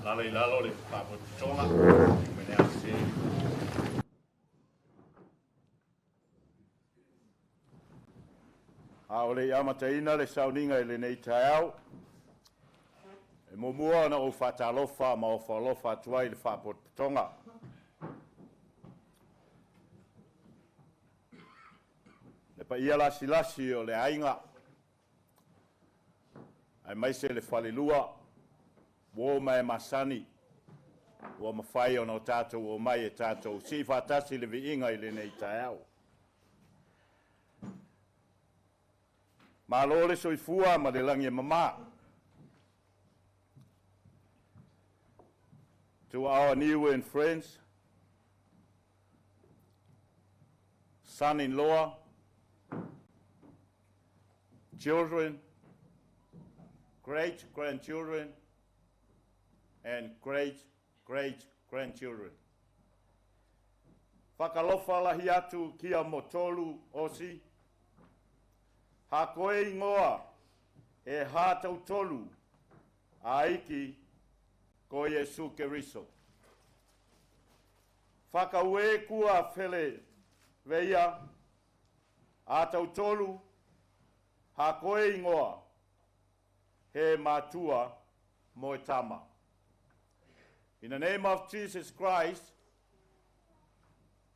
Lalo i lalo le faapotopotoga me le ase. A o le i amataina le sauniga i lenei taeao, e muamua ona ou faatalofa ma ofoalofa atu ai i le faapotopotoga. Le paia lasilasi o le aiga, aemaise le falelua, uo ma e masani, ua mafai ona o tatou omai e tatou sii faatasi le viiga i lenei taeao. Malo le soifua ma le lagi e mama. To our Niuean friends, son-in-law, children, great-grandchildren, and great-great-grandchildren. Whakalofa lahi atu kia motolu osi, ha koe ingoa e hātau tolu a iki ko Iesu Keriso. Whakaue kua fele veia a tautolu ha koe ingoa he matua moe tama. In the name of Jesus Christ,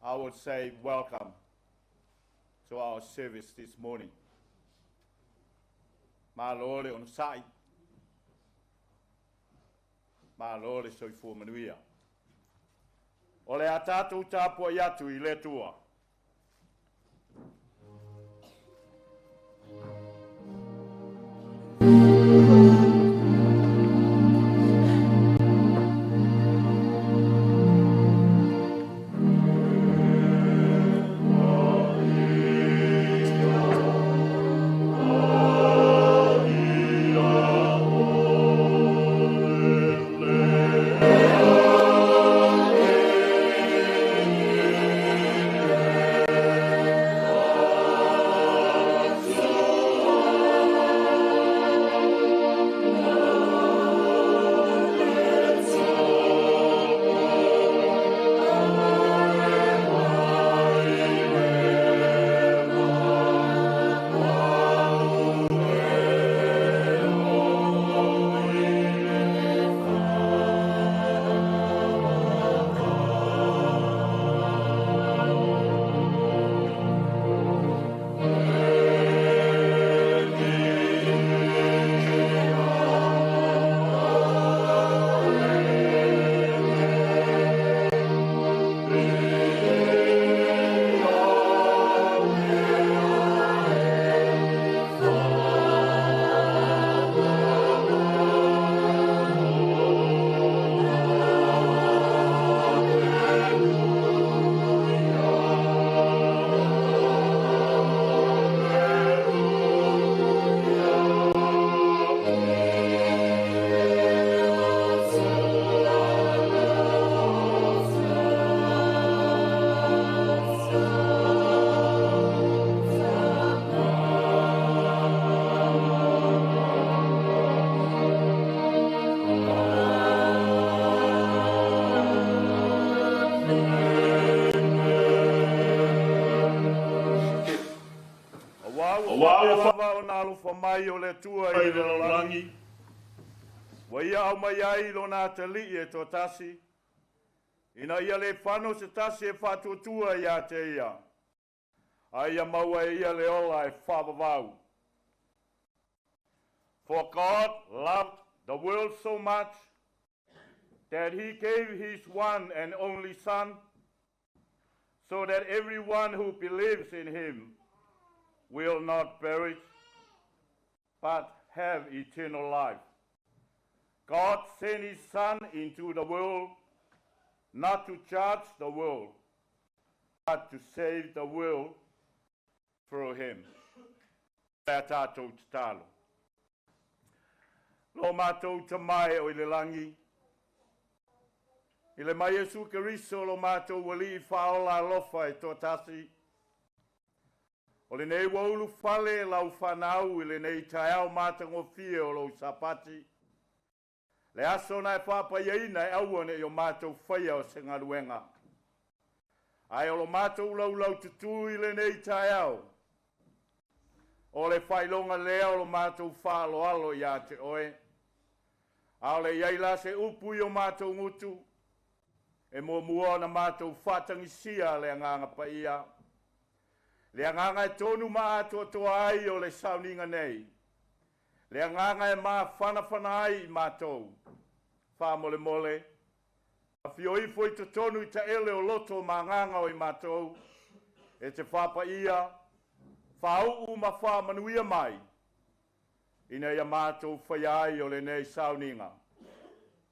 I would say welcome to our service this morning. Malo le onosai. Malo le soifua manuia. O le a tātou tāpua i atu i le Atua. ona alofa mai o le Atua i le lalolagi, ua ia aumai ai lona atalii e toatasi, ina ia le fano se tasi e faatuatua ia te ia, a ia maua e ia le ola e faavavau. For God loved the world so much that he gave his one and only Son, so that everyone who believes in him will not perish, but have eternal life. God sent his Son into the world not to judge the world, but to save the world through him. Le tatou tatalo. Lo matou Tama e o i le lagi, i le mai Iesu Keriso lo matou Alii faaola alofa e toatasi, o lenei ua ulufale lau fanau i lenei taeao matagofie o lou Sapati, le aso na e faapaiaina e aua ne i o matou faia o se galuega. Ae o lo matou laulau tutū i lenei taeao, o le faailoga lea o lo matou faaaloalo ia te oe. A o le i ai la se upu i o matou gutu, e muamua ona matou faatagisia le agaga paia. Le agaga e tonu ma atoatoa ai o le sauniga nei. Le agaga e mafanafana ai i matou. Faamolemole, afio ifo i totonu i taele o loto ma agaga o i matou, e te faapaia, faauu ma faamanuia mai, ina ia matou faia ai o lenei sauniga,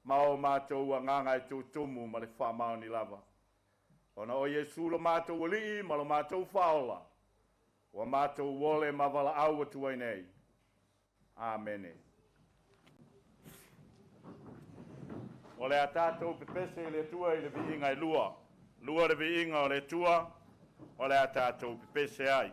ma o matou agaga e tutumu ma le faamaoni lava. Ona o Iesu lo matou Alii ma lo matou Faaola, ua matou ole ma valaau atu ai nei. Amene. O le a tatou pepese i le Atua i le viiga e lua. Lua le viiga o le Atua, o le a tatou pepese ai.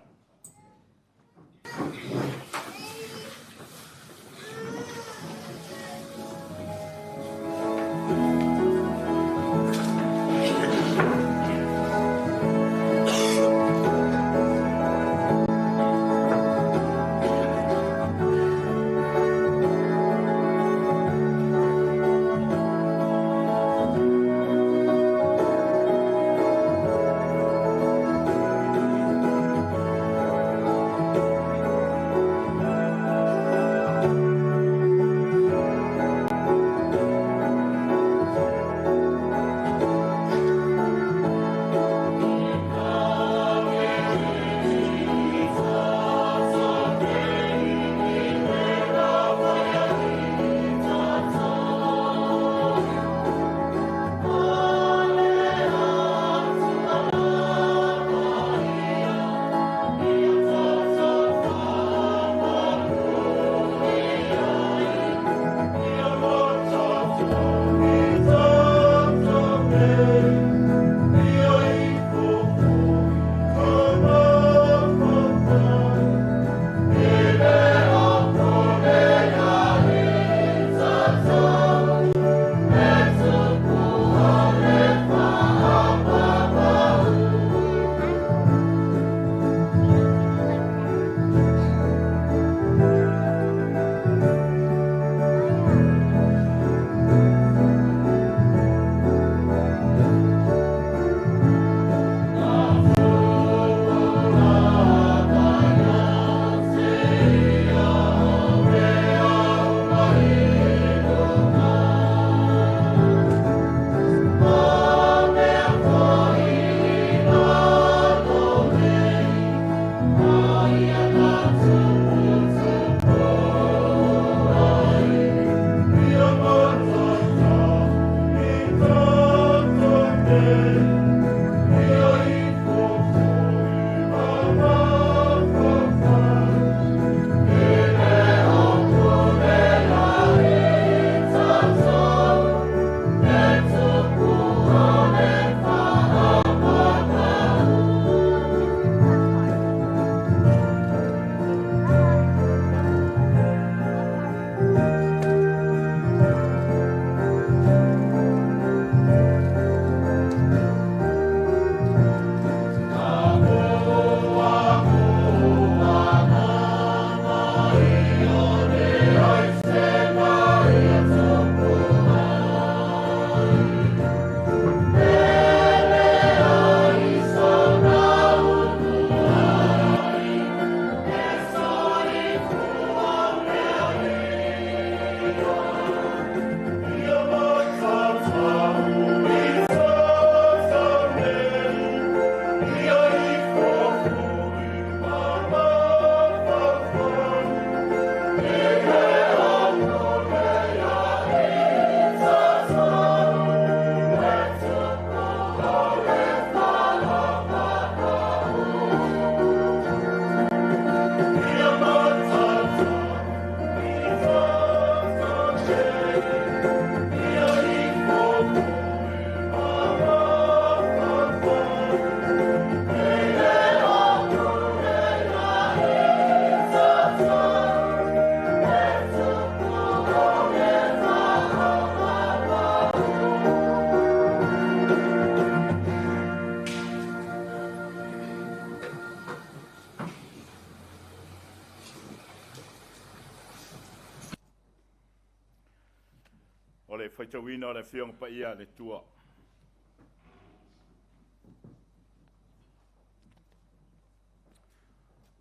Faitauina o le Afioga Paia a le Atua.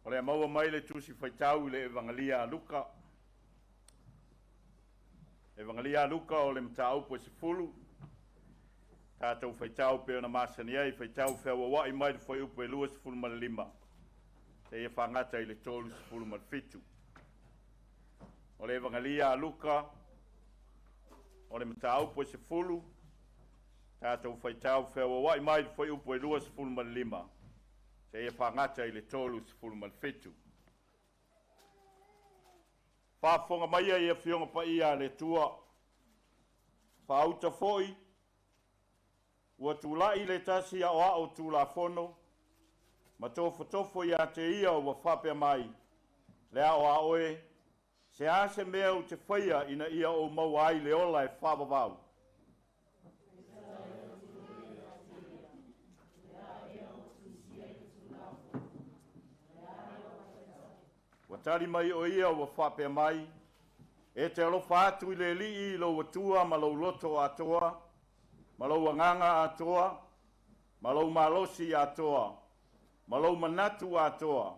O le a maua mai le tusi faitau i le Evagelia a Luka. Evagelia a Luka o le mataupu e 10. Tatou faitau pe ona masani ai, faitau feauauai mai le fuaiupu e 25, seia faagata i le 37. O le Evagelia a Luka, o le mataupu e 10, tatou faitau feauauai mai le fuaiupu e 25, seia faagata i le 37. Faafofoga maia i Afioga Paia a le Atua, faauta foi, ua tulai le tasi aoao Tulafono, ma tofotofo ia te ia ua faapea mai, le ao a oe, se a se mea ou te faia ina ia ou maua ai le ola e faavavau. Ua tali mai o ia ua faapea mai, e te alofa atu i le Alii i lou Atua ma lou loto atoa, ma lou agaga atoa, ma lou malosi atoa, ma lou manatu atoa,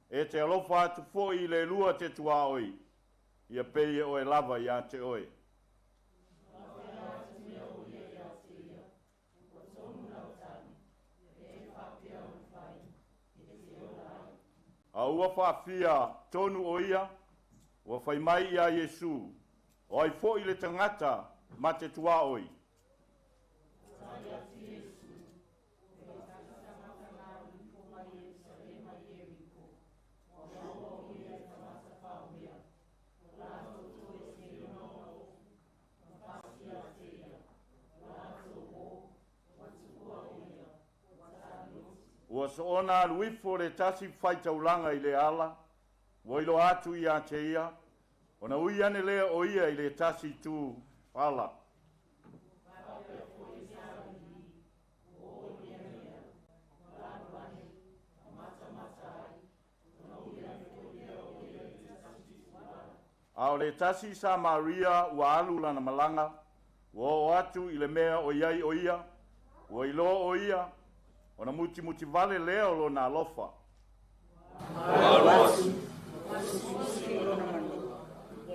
e te alofa atu foi i le lua te tuaoi, ia pei e oe lava ia te oe. A ua faafia tonu o ia, ua fai mai ia Iesu, o ai foi le tagata ma te tuaoi. Ua soona alu ifo le tasi faitaulaga i le ala, ua iloa atu ia te ia, ona ui ane lea o ia i le tasi tu ala. A o le tasi Samaria ua alu lana malaga, ua oo atu i le mea o iai o ia, ua iloa o ia, ona mutimuti vale lea o lona alofa. Ua alu atu,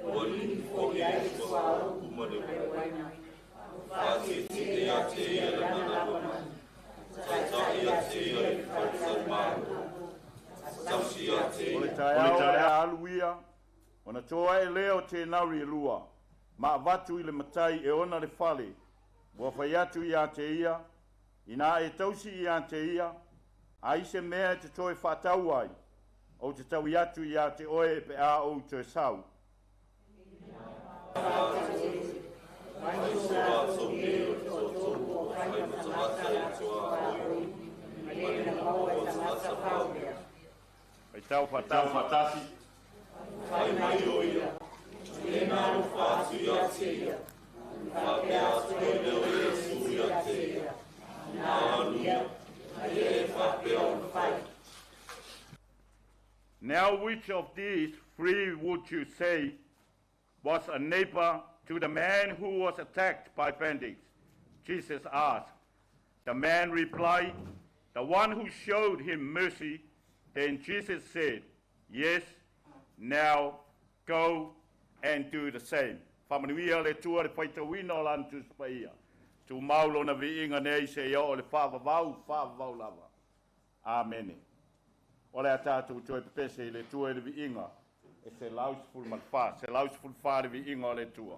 ua lini foi i le suauu ma le uaina, faatietie ia te ia lana lavamanu, taitai ia te ia i le faletalimalo, tausi ia te O le ia. taeao o le a alu ia, ona toa e lea o tenauri e lua, ma avatu i le matai e ona le fale, ua fai atu ia te ia, ina e tausi ia te ia, ai se mea e te toe faatau ai, ou te taui atu ia te oe pe a ou toe sau. Ai so latou nei o le toatolu o fai ma tagata e tuaoi, ma le maua e tagata paumea. Faitau faatasi. Fai mai o ia, e na alofa atu ia te ia, faapea atu ai lea o Iesu ia te ia, na alu ia, e faapea ona fai. Now which of these three would you say was a neighbor to the man who was attacked by bandits? Jesus asked. The man replied, the one who showed him mercy. Then Jesus said, yes, now go and do the same. Faamanuia le Atua le faitauina o lana Tusi Paia. Tumau lona viiga nei seia oo i le faavavau, faavavau lava. Amene. O le a tatou toe pepese i le Atua i le viiga e 114, 114 le viiga o le Atua.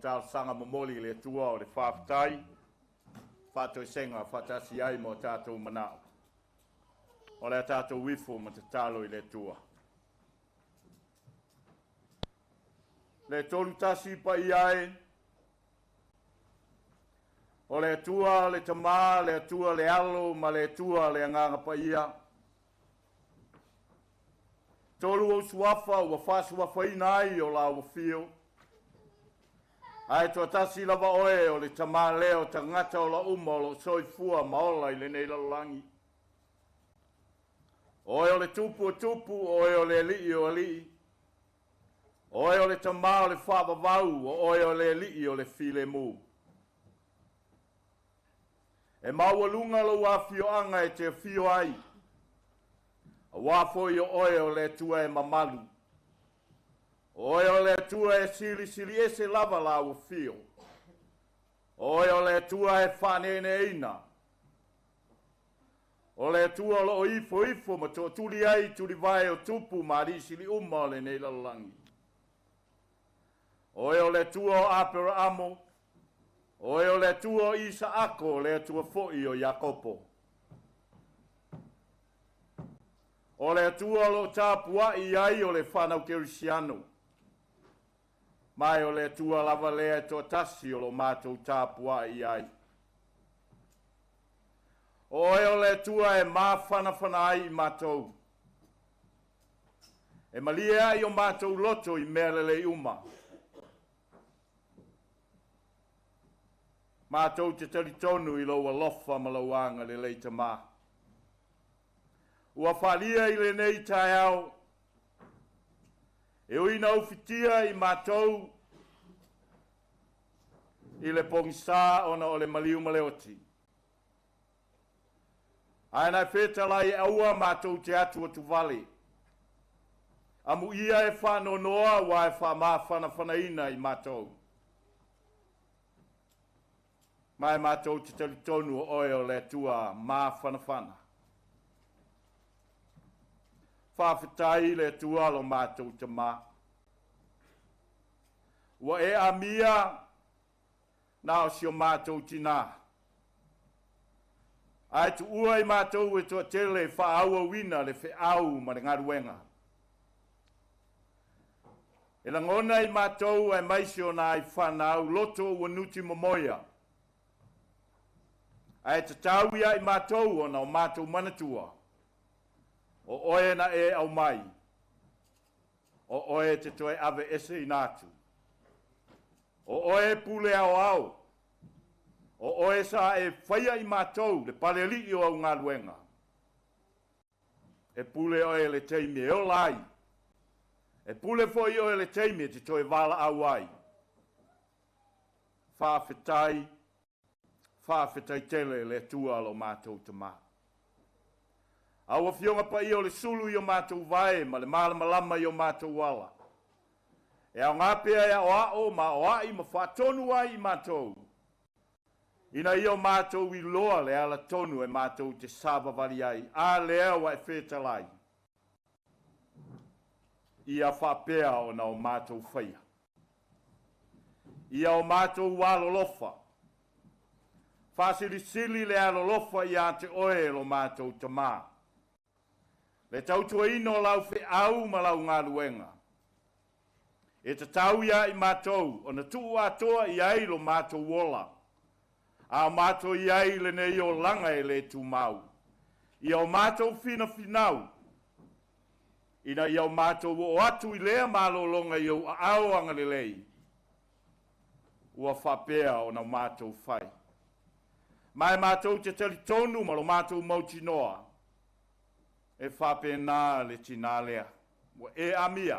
Talosaga momoli i le Atua o le faafetai, faatoesega faatasi ai ma o tatou manao. O le a tatou ifo ma tatalo i le Atua. Le 31 paia e, o le Atua le Tamā, le Atua le Alo ma le Atua le Agaga Paia. Tolu ou suafa ua faasuafaina ai o lau afio. Ae toatasi lava oe o le Tamā lea o tagata o la uma o lo soifua ma ola i lenei lalolagi. Oe o le tupu o tupu, oe o le alii o alii. Oe o le Tamā o le faavavau, o oe o le alii o le filemu. E maualuga lou afioaga e te afio ai, auā foi o oe o le Atua e mamalu. O oe o le Atua e silisili ese lava lau afio. O oe o le Atua e faaneeneeina. O le Atua o loo ifo ifo ma tootuli ai tulivae o tupu ma alii sili uma o lenei lalolagi. O oe o le Atua o Aperaamo, o oe o le Atua o Isaako, o le Atua foi o Iakopo. O le Atua o loo tapuai ai o le whanau Kerisiano. Mai o le Atua lava lea e toatasi o lo mātou tapuai ai. O oe o le Atua e mafanafana ai i mātou. E malie ai o mātou loto i mea lelei uma. Mātou te talitonu i lou alofa ma lau agalelei Tamā. Ua whalia i lenei taeao, e uina ufitia i mātou i le pogisa ona o le maliu ma le oti. Ae nai whetalai e aua mātou te atu atu vale. Amu ia e whanonoa wa e whaamawhanawhanaina i mātou. Mai mātou te talitonu o oe o le Atua māwhanawhana. Whawhetai le Atua lo mātou te mā. Ua e amia nā o si o mātou tina. Ae tu ua i mātou e tua tele whaaua wina le wheau ma le ngaruenga. E langona i mātou e maisi o nā i whanau loto ua nuti momoia. Ae te tau ia i mātou o na o mātou manatua. O oe na e au mai. O oe te toe ave ese i nātu. O oe pule ao ao. O oe sa e whaia i mātou le paleli o au ngaluenga. E pule oe le teimi e ola ai. E pule foi oe le teimi e te toe wala au ai. Whawhetai, whawhetai tele le Atua lo mātou te mā. Au afioga paia o le sulu i o mātou vae ma le malamalama i o mātou ala. E au ngā pea e ao ao ma o ai ma whaatonu ai i mātou. Ina ia o mātou i loa le ala tonu e mātou te sāvavali ai. A lea wa e whētalai. Ia whapea o na o mātou whaia. Ia o mātou alolofa. Whasilisili le alolofa ia te oe lo mātou tamā. Le tautuaina o lau wheau ma lau ngaluenga. E te tau ia i mātou, o na tuu atoa i ai lo mātou ola. A o mātou i ai le nei o langa e le tūmau. Ia o mātou whina whinau. Ina ia o mātou o atu i lea malolonga i au ao anga lelei. Ua whapea o na mātou whai. Mai mātou te talitonu ma lo mātou mautinoa. E whapea nā le tina lea. Ua e amia.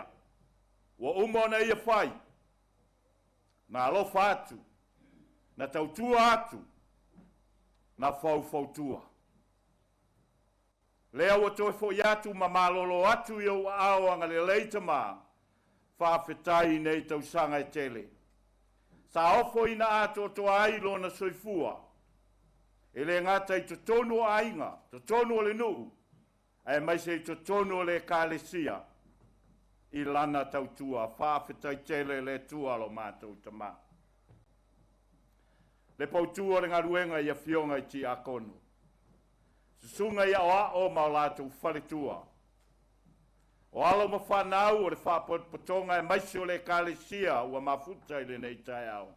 Ua uma ona ia whai. Na alofa atu. Na tautua atu. Na faufautua. Lea ua toe foi atu ma malolo atu i au ao anga le leita mā. Whawhetai nei tausaga e tele. Sa ofo ina atoatoa ai lona soifua. E le ngata i totonu o aiga, totonu o le nuu, ae maise i totonu o le ekalesia i lana tautua. Whawhetai tele le Atua lo mātou tamā. Le pautū o le galuega i afioga i tiakono, susuga i aoao ma o latou faletua, o alo ma fanau o le faapotopotoga aemaise o le Ekalesia ua mafuta i lenei taeao.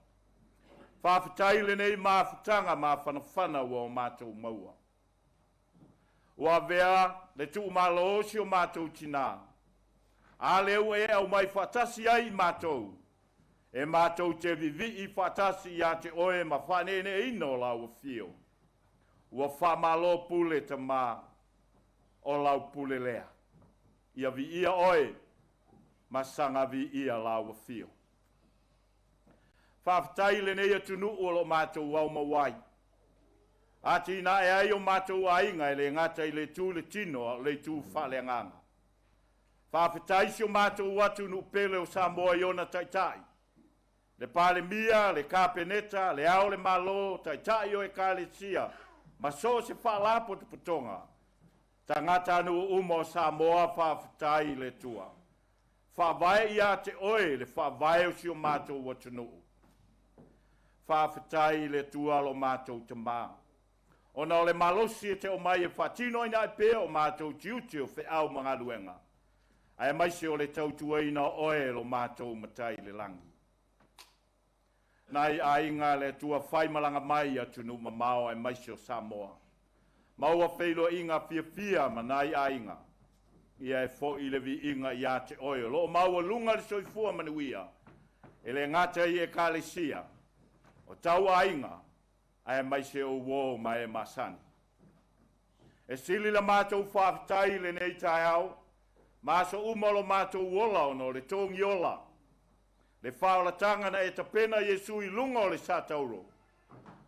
Faafetai i lenei mafutaga mafanafana ua o matou maua. Ua avea le tuumalo o si o matou tinā, a lea ua e aumai faatasi ai i matou, e matou te vivii faatasi ia te oe ma faaneeneeina o lau afio. Ua faamalo pule tamā o lau pule lea. Ia viia oe ma saga viia lau afio. Faafetai i lenei atunuu o lo matou au mau ai. Atinae ai o matou aiga e le gata i le itu le tino a o le itu faaleagaga. Faafetai si o matou atunuu pele o Samoa i ona taitai, le Palemia, le Kapeneta, le Ao o le Malo, taitai o Ekalesia, ma so o se faalapotopotoga, tagatanuu uma o Samoa, faafetai i le Atua. Faavae ia te oe le faavae o si o matou atunuu. Faafetai i le Atua lo matou Tamā, ona o le malosi e te aumai e faatino ai nae pea o matou tiute o feau ma galuega, aemaise o le tautuaina o oe lo matou Matai i le lagi. Nai aiga le Atua faimalaga mai i atunuu mamao aemaise o Samoa. Maua feiloaiga fiafia ma nai aiga, ia e foi le viiga ia te oe o loo maualuga le soifua manuia, e le gata i Ekalesia, o tau aiga, aemaise o uō ma e masani. E sili la matou faafetai i lenei taeao, ma aso uma o lo matou ola ona o le togiola, le faaolataga na e tapena Iesu i luga o le satauro,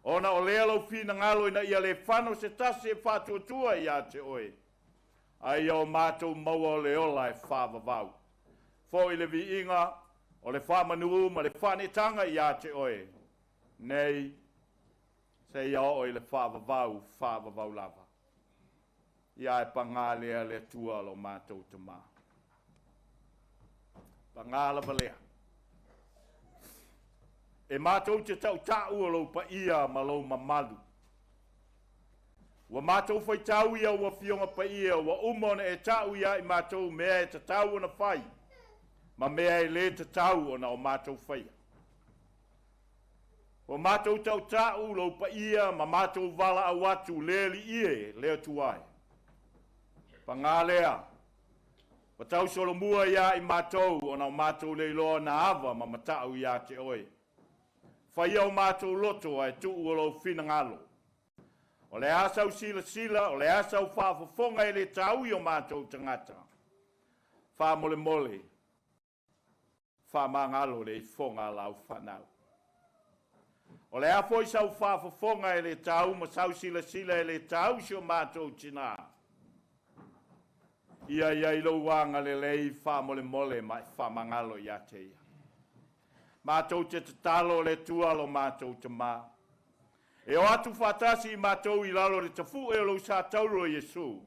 ona o lea lou finagalo ina ia le fano se tasi e faatuatua ia te oe, a ia o matou maua o le ola e faavavau. Foi le viiga o le faamanu ma le faanetaga ia te oe, nei seia oo i le faavavau, faavavau lava. Ia e pagā lea le Atua lo matou Tamā. Pagā lava lea. E matou te tautau o lou paia ma lou mamalu. Ua matou faitau ia ua fioga paia, ua uma ona e tau ia i matou mea e tatau ona fai, ma mea e le tatau ona o matou faia. Ua matou tautau lou paia ma matou valaau atu le alii e, le Atua e. Pagā lea, ua tausolomua ia i matou ona o matou le iloa na ava ma matau ia te oe. Faia o matou loto ae tuu o lou finagalo. O le a sau silasila, o le a sau faafofoga e le tau i o matou tagata. Faamolemole, faamagalo le ifoga a lau fanau. O le a foi sau faafofoga e le tau ma sau silasila e le tau si o matou tinā. Ia ia i lou agalelei faamolemole ma e faamagalo ia te ia. Matou te tatalo le Atua lo matou Tamā. E o atu faatasi i matou i lalo le tafue o lou satauro Iesu,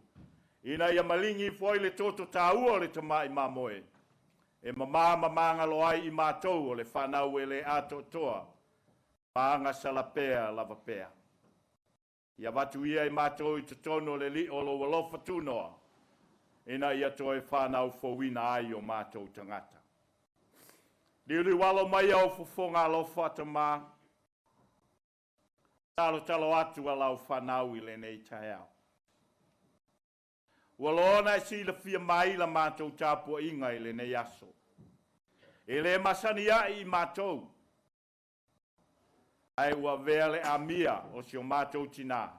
ina ia maligi foi le toto taua o le tamai mamoe, e mamā mamagalo ai i matou o le fanau e le atoatoa, ma agasala pea lava pea. Ia avatu ia i matou i totonu o le lio o lou alofa tunoa, ina ia toe fanau fouina ai o matou tagata. Liuliu alo mai au fofoga alofa tamā, talotalo atu a lau fanau i lenei taeao. Ua loa e silafia mai la matou tapuaiga i lenei aso. E le masani ai i matou, ae ua avea le amia o si o matou tinā.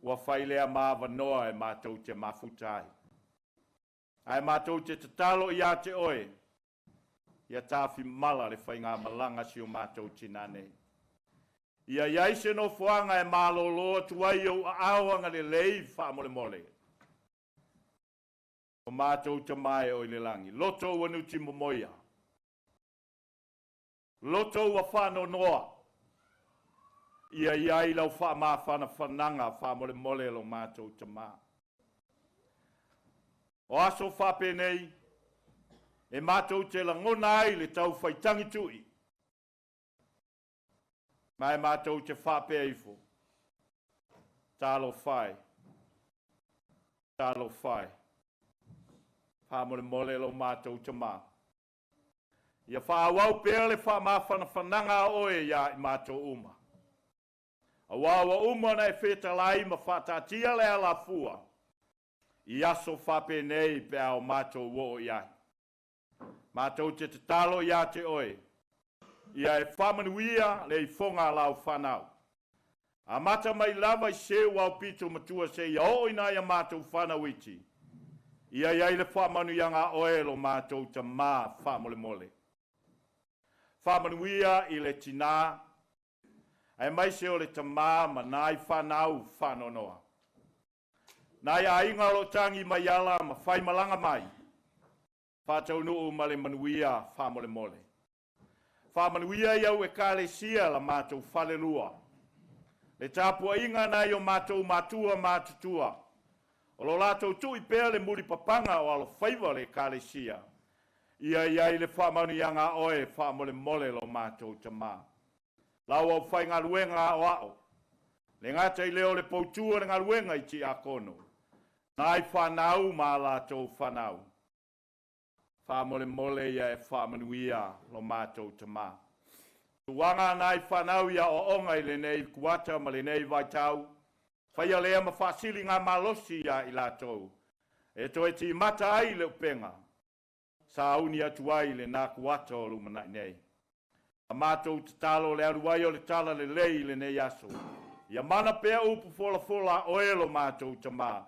Ua fai lea ma avanoa e matou te mafuta ai. Ae matou te tatalo ia te oe, ia tafimala le faigamalaga si o matou tinā nei. Ia iai se nofoaga e malōlō atu ai ou aao agalelei faamolemole. O matou Tamā e o i le lagi, loto ua nuti momoia, loto ua faanonoa, ia iai lau faamafanafanaga faamolemole lo matou Tamā. O aso faapenei, e matou te lagona ai le tau faitagi tui. Ma e mātou te whapea ifo. Talofa e. Talofa e. Faamolemole lo mātou Tamā. Ia faaauau pea le faamafanafanaga a oe iā i matou uma. Auā ua uma ona e fetalai ma faataatia le alafua i aso faapenei pe a o matou oo i ai. Matou te tatalo iā te oe, ia e faamanuia le ifoga a lau fanau. Amata mai lava i seu aupito matua seia oo i nai a matou fanau iti, ia i ai le faamanuiaga a oe lo matou Tamā faamolemole. Faamanuia i le tinā, aemaise o le tamā ma nai fanau faanoanoa. Nai aiga o lo o tagi mai ala ma faimalaga mai, faataunuu ma le manuia faamolemole. Faamanuia i au Ekalesia la matou falelua, le tapuaiga nai o matou matua matutua, o lo latou tui pea le mulipapaga o alofaiva o le Ekalesia, ia i ai le faamanuiaga a oe faamolemole lo matou Tamā. Lau aufaigaluega aoao, le gata i lea o le poutu o le galuega i tiakono, nai fanau ma a latou fanau, faamolemole ia e faamanuia lo matou Tamā. Tuaga nai fanau ia aoaoga i lenei kuata ma lenei vaitau, faia lea ma faasiliga malosi ia i latou, e toe timata ai le upega, sauni atu ai lena kuata o lumanai nei. A matou tatalo le alu ai o le tala lelei i lenei aso, ia mana pea upu folafola a oe lo matou Tamā,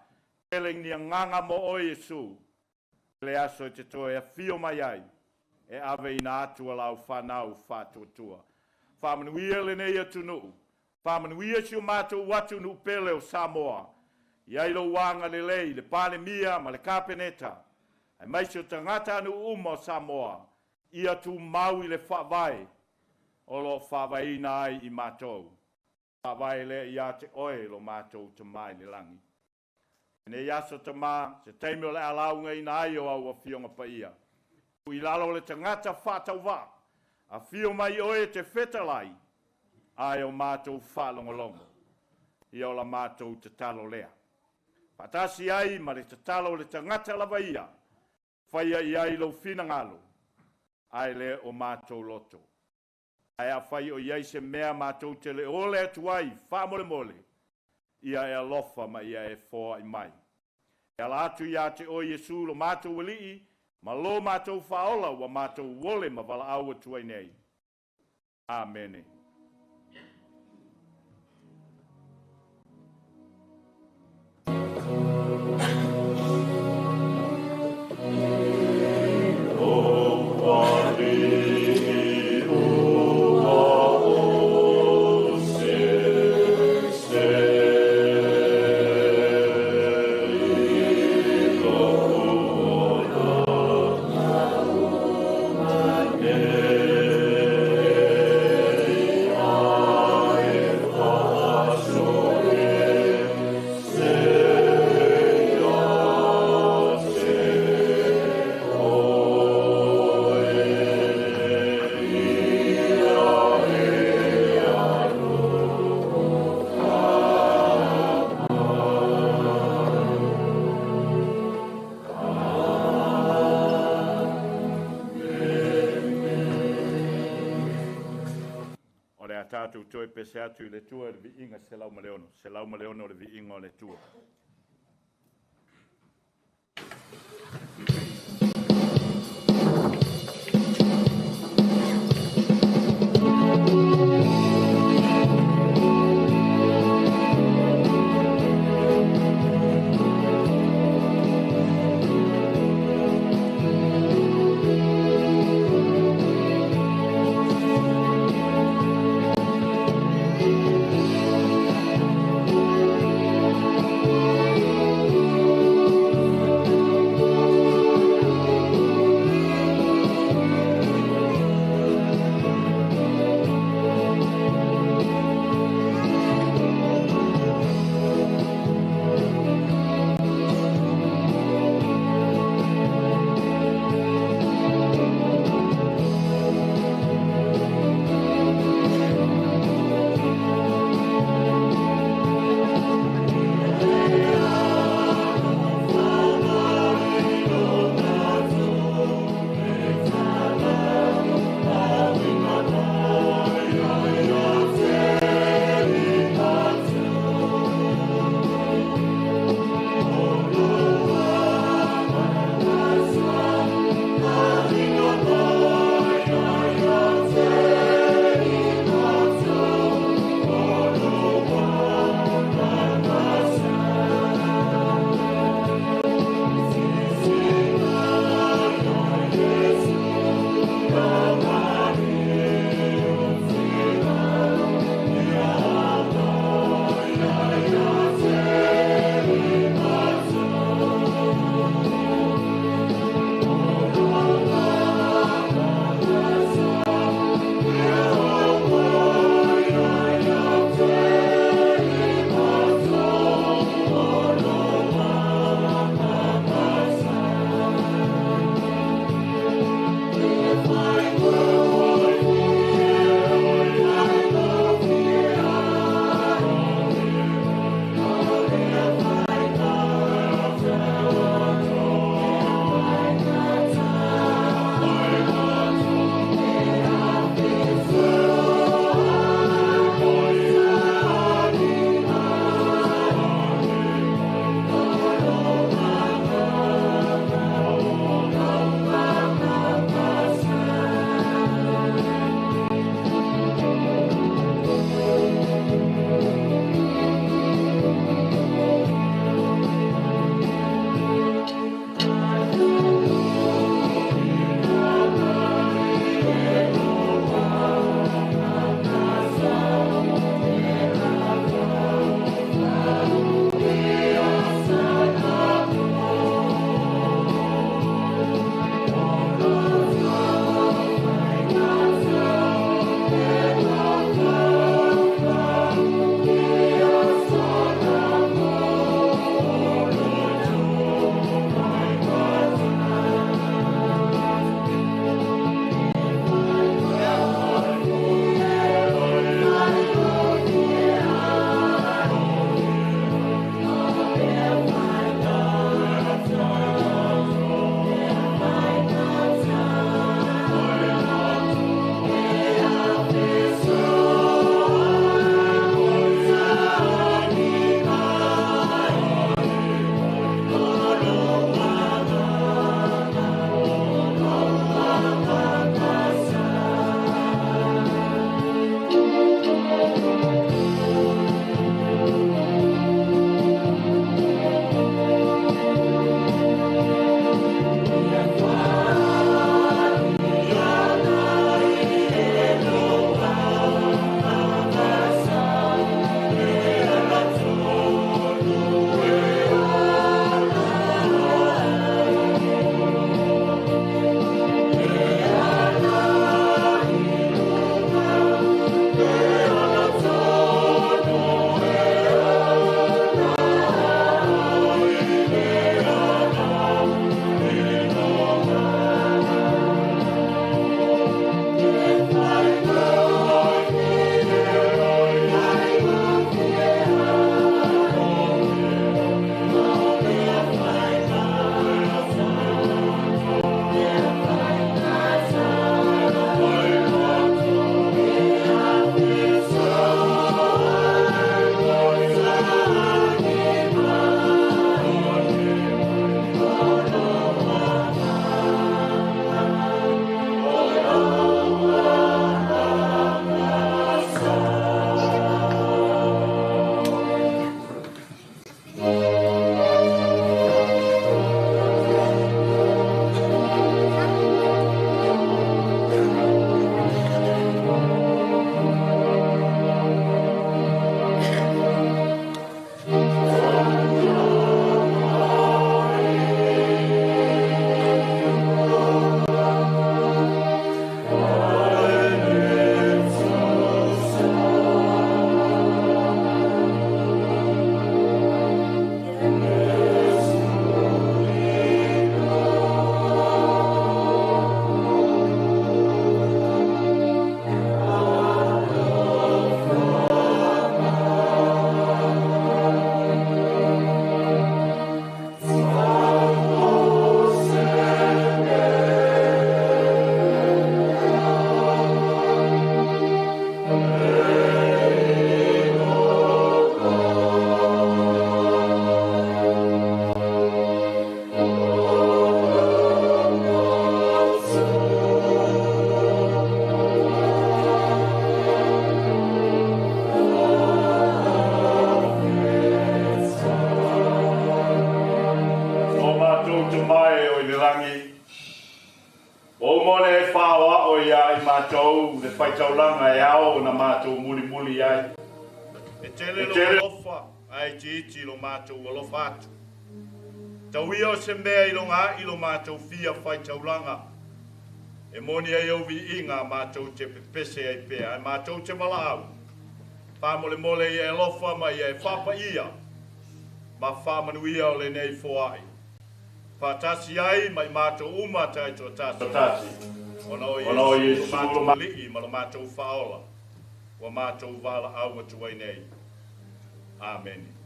tele ni agaga mo oe Iesu, le aso e te toe afio mai ai, e ave ina atu a lau fanau faatuatua. Faamanuia lenei atunuu, faamanuia si o matou atunuu pele o Samoa, i ai lou agalelei le Palemia ma le Kapeneta, aemaise o tagatanuu uma o Samoa, ia tumau i le faavae o lo o faavaeina ai i matou. Faavae lea ia te oe lo matou Tamā i le lagi. Lenei aso Tamā, se taimi o le a laugaina ai o au afioga paia. Tuu i lalo le tagata faatauvaa, afio mai oe e te fetalai, ae o matou faalogologo. Ia o la matou tatalo lea. Faatasi ai ma le tatalo o le tagata lava ia, faia i ai lou finagalo, ae le o matou loto. Ae afai o i ai se mea matou te le ole atu ai faamolemole, ia e alofa ma ia e foai mai. E ala atu ia te oe Iesu lo matou Alii, ma lo matou Faaola ua matou ole ma valaau atu ai nei. Amene. O le a tatou toe pese atu i le Atua i le viiga 106, 106 le viiga o le Atua. Ona e faaoao iā i matou le faitaulaga e ao ona matou mulimuli ai. E tele lou alofa, ae itiiti lo matou alofa atu. Tau ia o se mea i loga a'i lo matou fia faitaulaga, e moni ai ou viiga matou te pepese ai pea, ae matou te valaau, faamolemole ia e alofa ma ia e faapaia ma faamanuia o lenei foai. Faatasi ai ma i matou uma taitoatasi. Ona o Iesu lo matou Alii ma lo matou Faaola, ua matou valaau atu ai nei. Amene.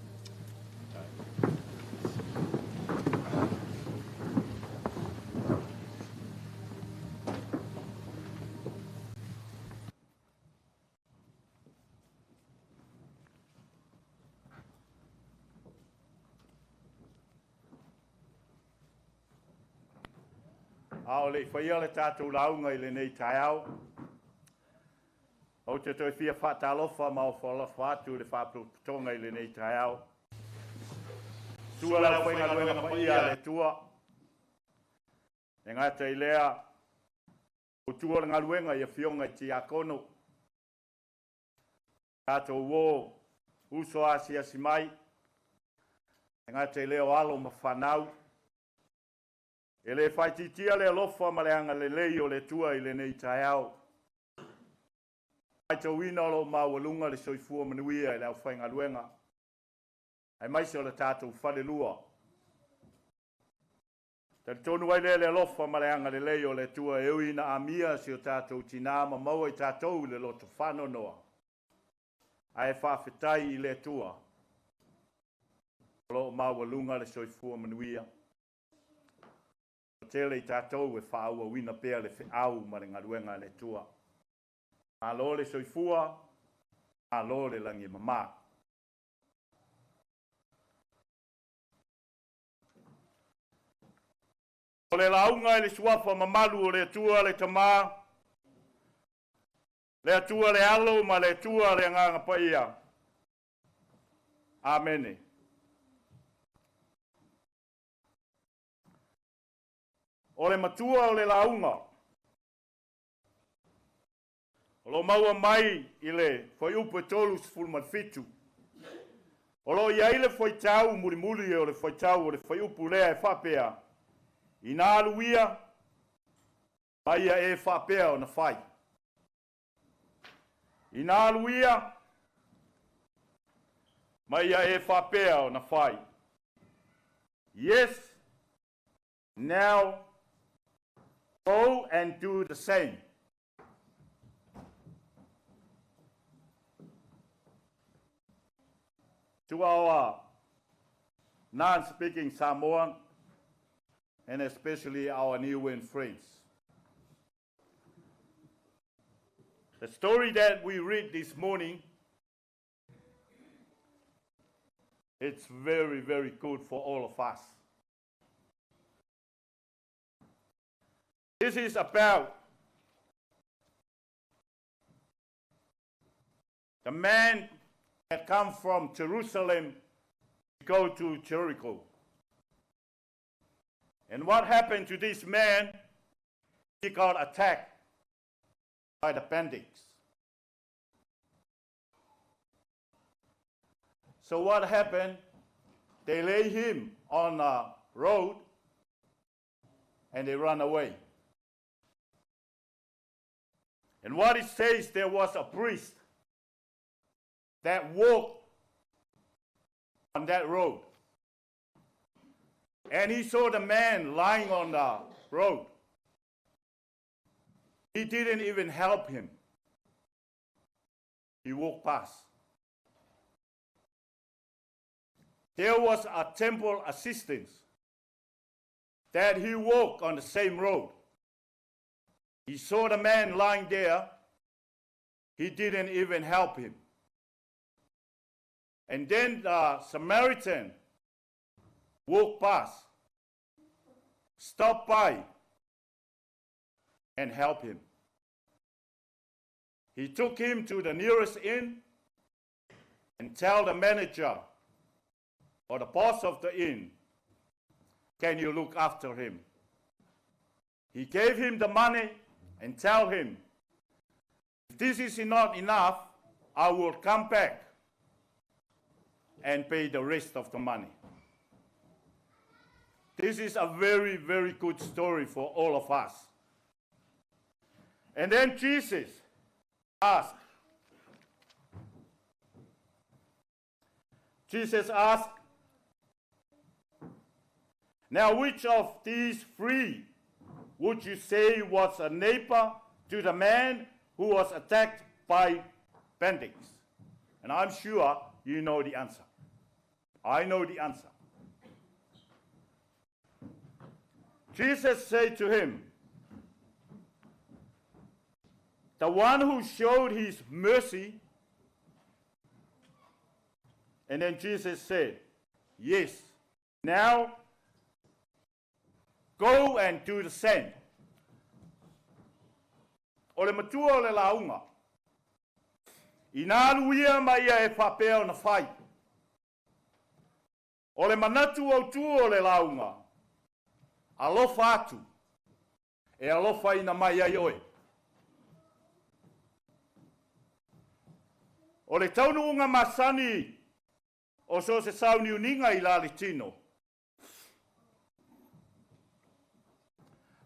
A o le i faia le tatou lauga i lenei taeao, ou te toe fia faatalofa ma ofo alofa atu i le Faalapotopotoga i lenei taeao. Sua le aufaigaluega paia a le Atua, e gata i lea, o tua o le galuega i afioga i tiakono, tatou uo uso asiasi mai, e gata i lea o alo ma fanau. E le faaitiitia le alofa ma le agalelei o le Atua i lenei taeao. Matauina o lo o maualuga le soifua manuia i le aufaigaluega, aemaise o le tatou falelua. Talitonu ai lea le alofa ma le agalelei o le Atua e ui ina amia si o tatou tinā ma maua i tatou i le loto faanoanoa, ae faafetai i le Atua o lo o maualuga le soifua manuia. Tele i tatou e faaauauina pea le feau ma le galuega a le Atua. Malo le soifua, malo le lagi e mama. O le lauga i le suafa mamalu o le Atua le Tama, le Atua le Alo ma le Atua le Agaga Paia. Amene. O le matua o le lauga, o lo o maua mai i le fuaiupu e 37. O lo o i ai le fuaitau mulimuli o le fuaitau o le fuaiupu lea e faapea, ina alu ia, ma ia e faapea ona fai. Ina alu ia, ma ia e faapea ona fai. Yes, now go and do the same. To our non-speaking Samoan, and especially our Niuean friends. The story that we read this morning, it's very, very good for all of us. This is about the man that come from Jerusalem to go to Jericho. And what happened to this man? He got attacked by the bandits. So what happened? They lay him on a road and they run away. And what it says, there was a priest that walked on that road. And he saw the man lying on the road. He didn't even help him. He walked past. There was a temple assistant that he walked on the same road. He saw the man lying there. He didn't even help him. And then the Samaritan walked past, stopped by, and helped him. He took him to the nearest inn and tell the manager or the boss of the inn, can you look after him? He gave him the money And tell him, if this is not enough, I will come back and pay the rest of the money. This is a very, very good story for all of us. And then Jesus asked, Jesus asked, Now which of these three would you say was a neighbor to the man who was attacked by bandits? And I'm sure you know the answer. I know the answer. Jesus said to him, The one who showed his mercy. And then Jesus said, Yes, now go and do the same. O le matua o le lauga, ina alu ia ma ia e faapea ona fai. O le manatu autū o le lauga, alofa atu, e alofaina mai ai oe. O le taunuuga masani o so o se sauniuniga i la le tino.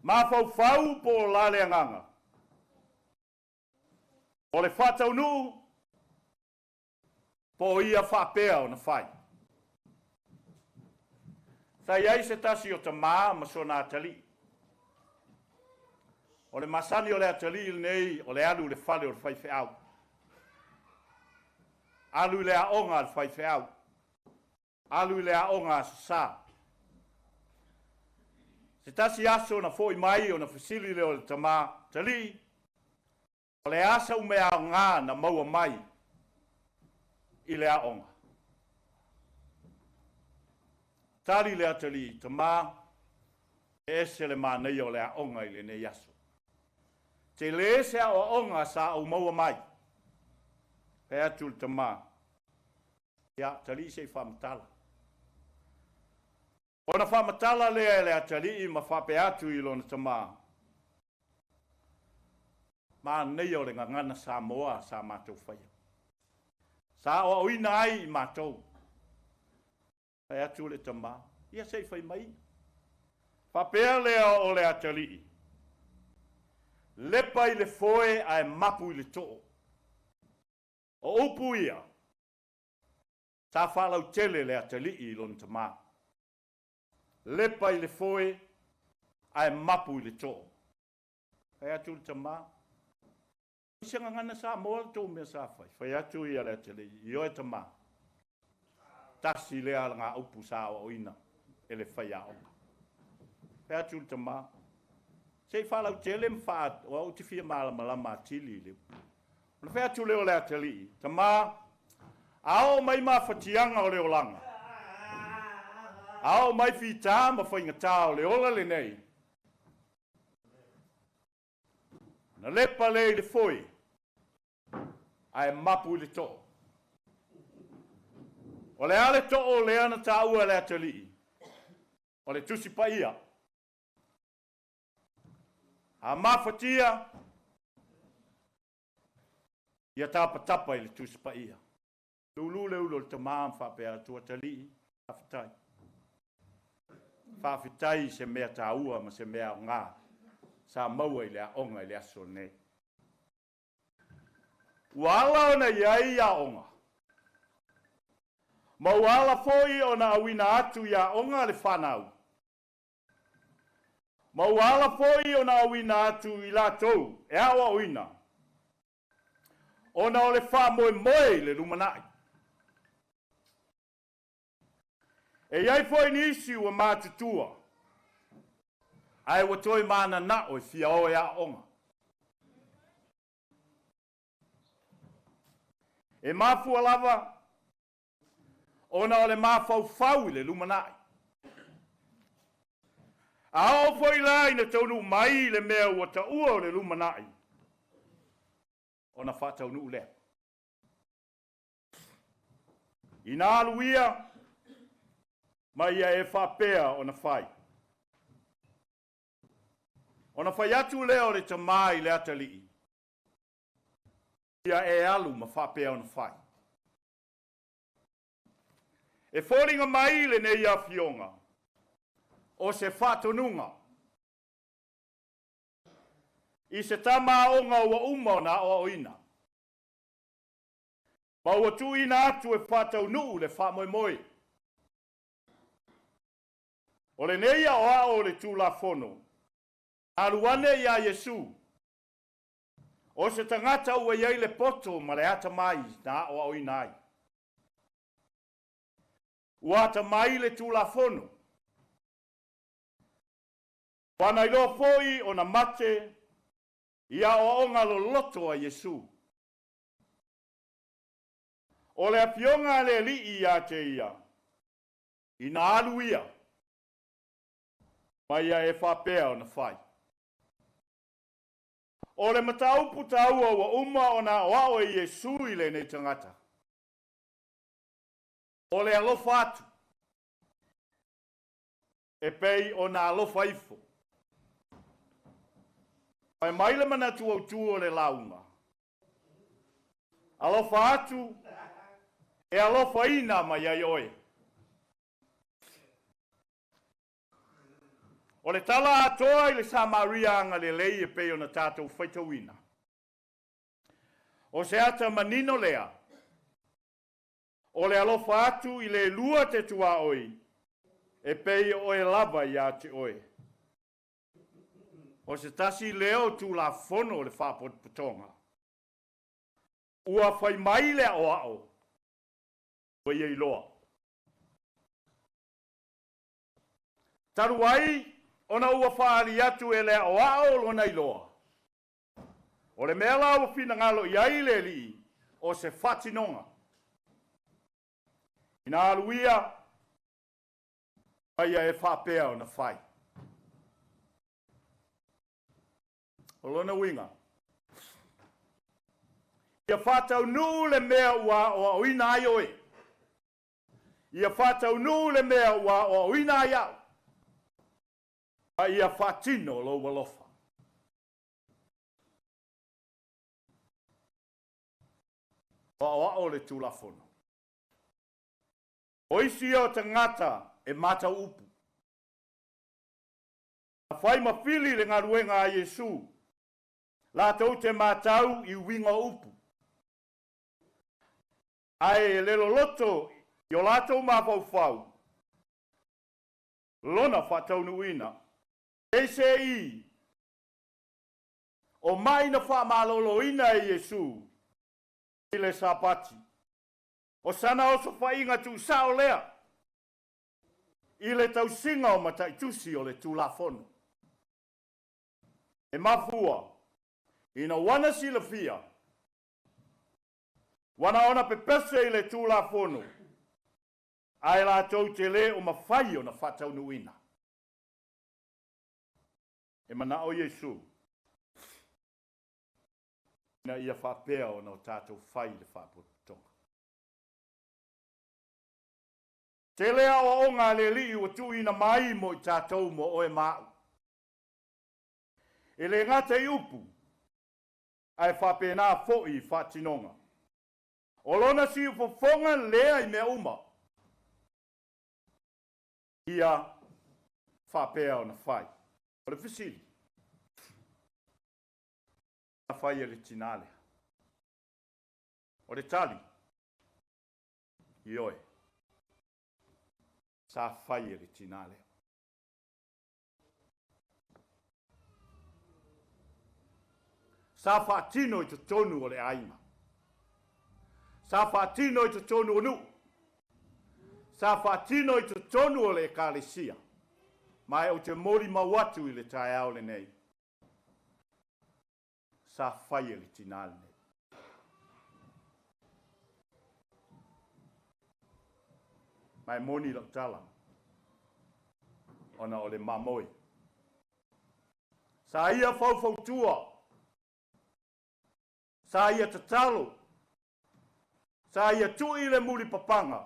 Mafaufau po o la le agaga. O le faataunuu po o ia faapea ona fai. Sa i ai se tasi o tamā ma sona atalii. O le masani o le atalii lenei o le alu i le fale o le faifeau. Alu i le aoga a le faifeau. Alu i le aoga Aso Sa. Se tasi aso na fo'i mai ona fesili lea o le tamā, Atalii, o le a sau mea aoga na maua mai i le aoga? Tali le atalii, Tamā, e ese le manaia o le aoga i lenei aso. Tele se aoaoga sa ou maua mai. Fai atu le tamā, Ia, atalii se i faamatala. Ona faamatala lea e le atalii ma faapea atu i lona tamā, Manaia o le gagana Samoa sa matou faia. Sa aoaoina ai i matou. Fai atu le tamā, Ia se i fai mai. Faapea lea o le atalii, Lepa i le foe ae mapu i le too. O upu ia, sa faalautele le atalii i lona tamā. Lepa i le foe ae mapu i le too. Fai atu le tamā, I se gagana Samoa le tou mea sa fai. Fai atu ia le atalii, Ioe tamā, tasi lea alagaupu sa aoaoina e le faiaoga. Fai atu le tamā, Se i faalautele ma faa, o au ou te fia malamalama atili i le upu. Ona fai atu lea o le atalii, Tamā, a oo mai mafatiaga o le olaga, a oo mai fita ma faigata o le ola lenei, ona lepa lea i le foe, ae mapu i le too. O le a le too lea na taua e le atalii? O le Tusi Paia. A mafatia, ia tapatapa i le Tusi Paia. Lulu le ulu o le tamā ma faapea atu, Atalii, faafetai. Faafetai i se mea taua ma se mea aoga sa maua i le aoga i le aso lenei. Ua ala ona i ai aoga, ma ua ala foi ona auina atu i aoga le fanau. Ma ua ala foi ona auina atu i latou e aoaoina, ona o le faamoemoe i le lumanai. E i ai foi nisi ua matutua, ae ua toe mananao e fia o e aooga. E mafua lava ona o le mafaufau i le lumanai. A oo foi la ina taunuu mai le mea ua taua o le lumanai, ona faataunuu lea. Ina alu ia ma ia e faapea ona fai. Ona fai atu lea o le tamā i le atalii, Ia e alu ma faapea ona fai. E foliga mai lenei afioga o se faatonuga i se tama aoga ua uma ona aoaoina, ma ua tuuina atu e faataunuu le faamoemoe. O lenei aoao o le Tulafono, alu ane iā Iesu, o se tagata ua i ai le poto ma le atamai na aoaoina ai. Ua atamai le Tulafono. Ua na iloa foi ona mate i aoaoga loloto a Iesu. O le afioga a le Alii ia te ia, ina alu ia, ma ia e faapea ona fai. O le mataupu taua ua uma ona aoao e Iesu i lenei tagata, o le alofa atu, e pei ona alofa ifo. Fai mai le manatu autū o le lauga, alofa atu e alofaina mai ai oe. O le tala atoa i le Samaria agalelei e pei ona tatou faitauina. O se ata manino lea, o le alofa atu i le lua te tuaoi, e pei o oe lava ia te oe. O se tasi lea o Tulafono o le Faapotopotoga. Ua fai mai le aoao, ua ia iloa. Talu ai ona ua faaali atu e le aoao lona iloa. O le mea la ua finagalo i ai le Alii, o se faatinoga. Ina alu ia, ma ia e faapea ona fai. O lona uiga, ia faataunuu le mea ua aoaoina ai oe. Ia faataunuu le mea ua aoaoina ai au, ma ia faatino lou alofa. O aoao le Tulafono. O isi ia o tagata e matau upu. Na fai ma fili le galuega a Iesu, latou te matau i uiga o upu. Ae le loloto i o latou mafaufau lona faataunuuina. Peiseai, o mai na faamaloloina e Iesu i le Sapati, o sana osofaiga tuusao lea i le tausiga o mataitusi o le Tulafono. E mafua ina ua silafia, ua na ona pepese i le Tulafono, ae latou te lē o mafai ona faataunuuina. E manao Iesu ina ia faapea ona o tatou fai le faapotopotoga. Tele aoaoga a le Alii ua tuuina mai mo i tatou mo oe ma au. E le gata i upu, ae faapena foi i faatinoga. O lona siufofoga lea i mea uma, ia faapea ona fai. O le fesili, na fai e le tinā lea? O le tali, ioe, sa fai e le tinā lea. Sa faatino i totonu o le aiga. Sa faatino i totonu o nuu. Sa faatino i totonu o le ekalesia. Ma e ou te molimau atu i le taeao lenei, sa fai e le tinā lenei. Ma e moni lau tala, ona o le mamoe. Sa ia faufautua, sa ia tatalo, sa ia tui le mulipapaga,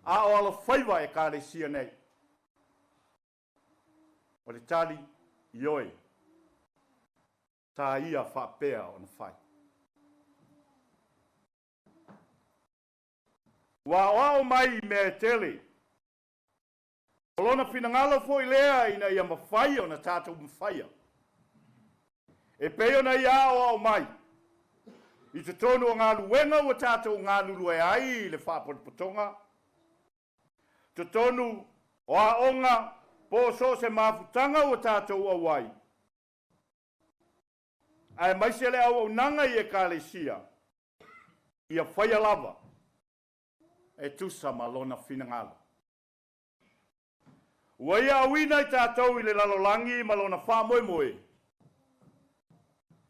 a o alofaiva ekalesia nei. O le tali, Ioe, sa ia faapea ona fai. Ua aoao mai i mea e tele. O lona finagalo foi lea ina ia mafai ona tatou mafaia. E pei ona ia aoao mai i totonu o galuega ua tatou galulue ai i le faapotopotoga, totonu o aoga po o so o se mafutaga ua tatou auai, aemaise le auaunaga i Ekalesia, ia faia lava e tusa ma lona finagalo. Ua ia auina i tatou i le lalolagi ma lona faamoemoe,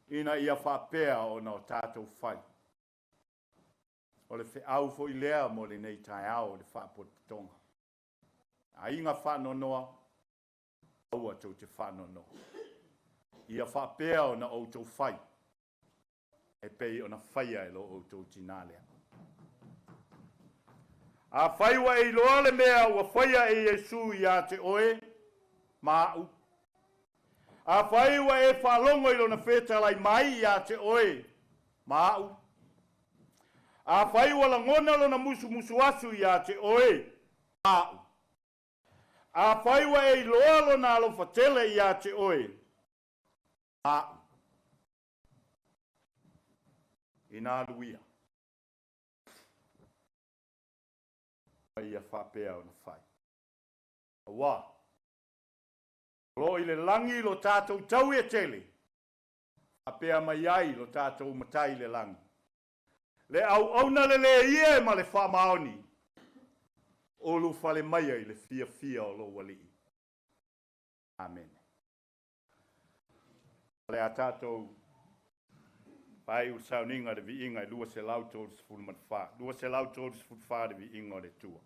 ina ia faapea ona o tatou fai. O le feau foi lea mo lenei taeao o le faapotopotoga. Aiga faanoanoa, aua tou te faanoanoa. Ia faapea ona outou fai, e pei ona faia e lo outou tinā lea. Afai ua e iloa le mea ua faia e Iesu ia te oe ma a'u, afai ua e faalogo i lona fetalai mai ia te oe ma a'u, afai ua lagona lona musumusu asu ia te oe ma a'u, afai ua e iloa lona alofa tele ia te oe ma a'u, ina alu ia, ma ia faapea ona fai. Auā, o lo o i le lagi lo tatou taui e tele, faapea mai ai lo tatou Matai i le lagi. Le auauna lelei ia e ma le faamaoni, ulufale maia i le fiafia o lou Alii. Amene. O le a tatou faaiu le sauniga i le viiga e 234. 234 le viiga o le Atua.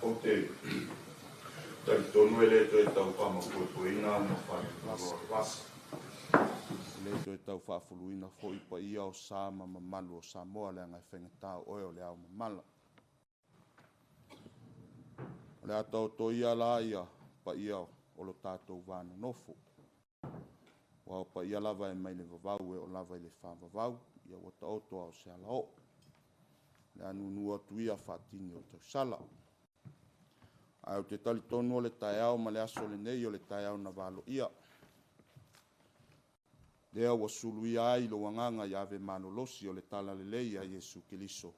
Ou te talitonu e le toe tau faamapuepueina augafale o le vasa. E le toe tau faafuluina foi paia o sa ma mamalu o Samoa leaga e faigata o oe o le ao mamala. O le a taoto ia la ia paia o lo tatou va nonofo. Aua o paia lava e mai le vavau e oo lava i le faavavau, ia ua taoto a o se alaoo. O le a nuunuu atu ia faatini o tausala. Ae ou te talitonu o le taeao ma le aso lenei o le taeao na valoia. Lea ua suluia ai lou agaga i ave malolosi o le talalelei a Iesu Keriso.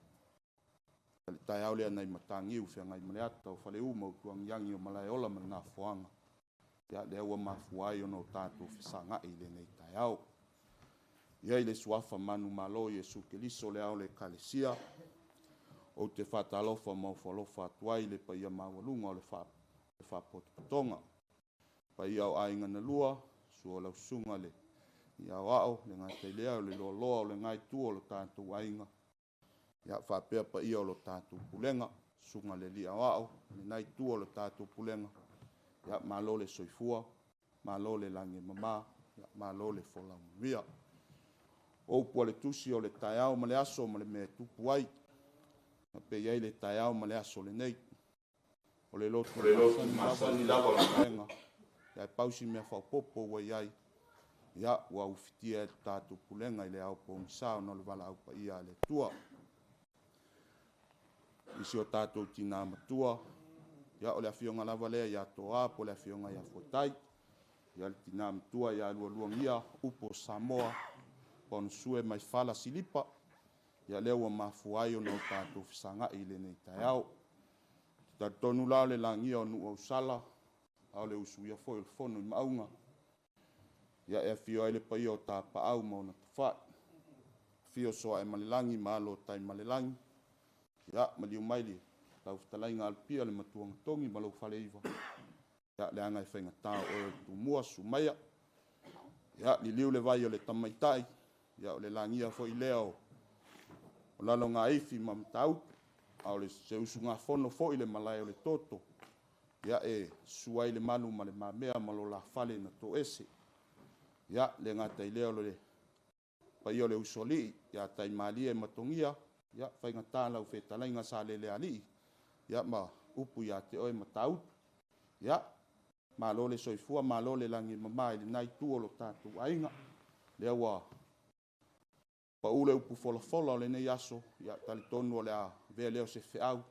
O le taeao lea nai Mataniu Feagaimaleata o Faleu ma Utuagiagi o Malaeola ma le Gafoaga, ia lea ua mafua ai ona o tatou fesagai i lenei taeao. Ia i le suafa manumalo o Iesu Keriso le ao o le Ekalesia, ou te faatalofa ma ofo alofa atu ai i le paia maualuga o le Faapotopotoga. Paia o Aiga na Lua, susu o lau Susuga i le Aoao, e le gata i lea o le loaloa o lena itu o le tatou aiga, ia faapea paia o le tatou Pulega, Susuga i le Alii Aoao i lena itu o le tatou Pulega, ia malo le soifua, malo le lagi e mama, malo le folau manuia. O upu a le Tusi o le taeao ma le aso ma le mea e tupu ai, e faapea i ai le taeao ma le aso lenei. O le lotu masani lava o le Pulega, ae pau si mea faaopoopo ua i ai, ia ua ufitia e le tatou Pulega i le ao pogisa ona o le valaau paia a le Atua. I si o tatou tina matua, ia o le afioga lava lea ia Toa po o le afioga ia Fuatai, ia le tina matua ia Lualuagia, upu o Samoa, Ponusue Maifala Silipa, ia lea ua mafua ai ona o tatou fesagai i lenei taeao. Ou te talitonu la o le lagia o Nuuausala, a o le usuia foi o le fono i Maauga, ia e afio ai le paia o Tapaau ma ona Tafa'i, afio Sooaemalelagi ma alo o Taimalelagi, ia maliu mai lau fetalaiga Alopia le Matuanatogi ma lou faleiva, ia leaga e faigata o oe o le Tumua, susu maia. Ia liliu le vai o le Tamaitai, ia o le lagia foi lea o Lalogaifi ma Matautu, a o se usugafono foi i le malae o le toto, ia e susu ai Lemalu ma Le Mamea ma lo la fale na toese. Ia, le gata i lea o le paia o le Usoalii ia Taimalie ma Togia, ia faigata lau fetalaiga Salelealii, ia ma upu ia te oe Matautu. Ia, malo le soifua, malo le lagi e mama i lena itu o lo tatou aiga. Lea ua pau le upu folafola o lenei aso, ia talitonu o le a avea lea o se feau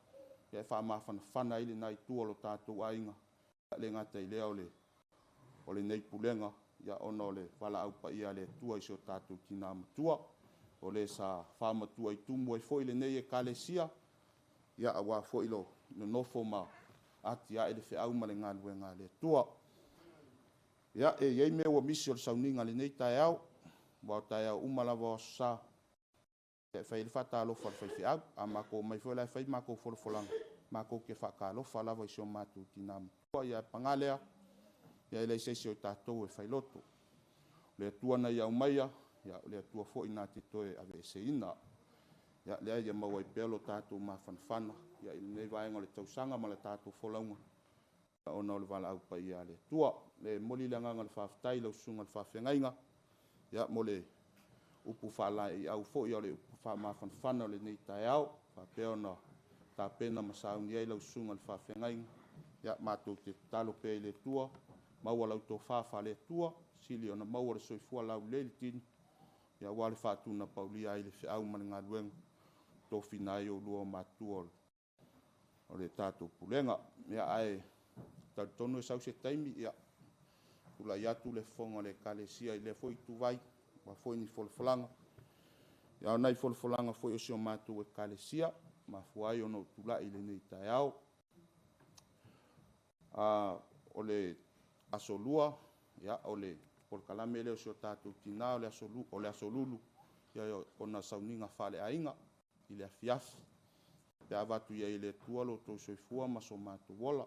e faamafanafana ai lena itu o lo tatou aiga, e le gata i lea o lenei pulega, ia ona o le valaau paia a le Atua i si o tatou tina matua, o le sa faamatua i tumu ai foi lenei Ekalesia, ia aua foi lo nonofo ma atiae le feau ma le galuega a le Atua. Ia, e i ai mea ua misi o le sauniga i lenei taeao, aua o taeao uma lava o Aso Sa, e fai ai le faatalofa a le faifeau. A matou omai foi la e fai matou folafolaga, matou te faatalofa lava i si o matou tina matua. Ae paga lea, e leai se isi o tatou e failoto. O le Atua na ia aumaia, o le Atua foi na te toe aveeseina. Ia lea ia maua ai pea lo tatou mafanafana i lenei vaega o le tausaga ma le tatou folauga, ona o le valaau paia a le Atua. E momoli le agaga o le faafetai i lau susuga i le faafeagaiga, ia, mo le upu faalaeiau foi, a o le upu faamafanafana o lenei taeao, faapea ona tapena ma sauni ai lau susuga i le faafeagaiga. Ia, matou te tatalo pea i le Atua, maua lau tofa faale-Atua, sili ona maua le soifua laulelei le tino, aua le faatunapaulia ai o le feau ma le galuega ua tofina ai oulua o matua o le tatou pulega. Ia, ae talitonu e sau se taimi, ia, tulai atu le fofoga o le Ekalesia i lea foi ituvai, aua foi ni folafolaga. A o nai folafolaga foi a si o matou Ekalesia, ua mafua ai ona ou tulai i lenei taeao. O le Aso Lua, o le polokalame lea o si o tatou tina, o le Aso Lulu, ona sauniga faaleaiga i le afiafi, pe a avatu i ai e le Atua lo outou soifua ma so matou ola.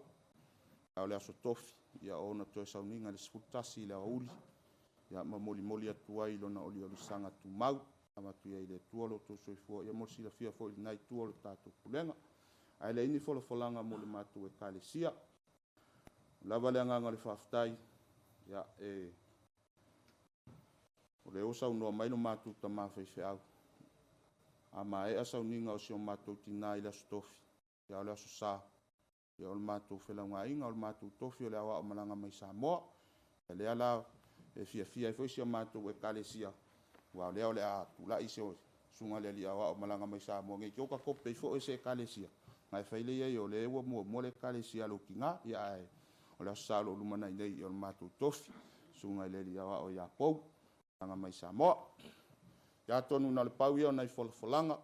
A o le Aso Tofi, o ona toe sauniga i le 11 i le aoauli, ma molimoli atu ai lona oliolisaga tumau, avatu i ai e le Atua lo outou soifua, mo le silafia foi e lena itu o le tatou pulega. Ae leai ni folafolaga mo le matou Ekalesia. Ua lava le agaga o le faafetai, ia, e, o lea ua saunoa mai lo matou tama faifeau, a maea sauniga o si o matou tina i le Aso Tofi, ia o le Aso Sa, ia o le matou felaugaaiga, o le matou tofi o le aoao malaga mai Samoa. O lea la e fiafia ai foi si a matou Ekalesia, aua o lea o le a tulai se susuga i le alii aoao e malaga mai Samoa ne i te i ua ta tope ai foi e se Ekalesia, ona e fai lea i ai o lea ua muamua le Ekalesia a lou tina, ae o le Aso Sa o lo o lumanai nei o le matou tofi, le susuga i le alii aoao ia Pou, malaga mai Samoa. Ia atonu na o le pau ia o nai folafolaga,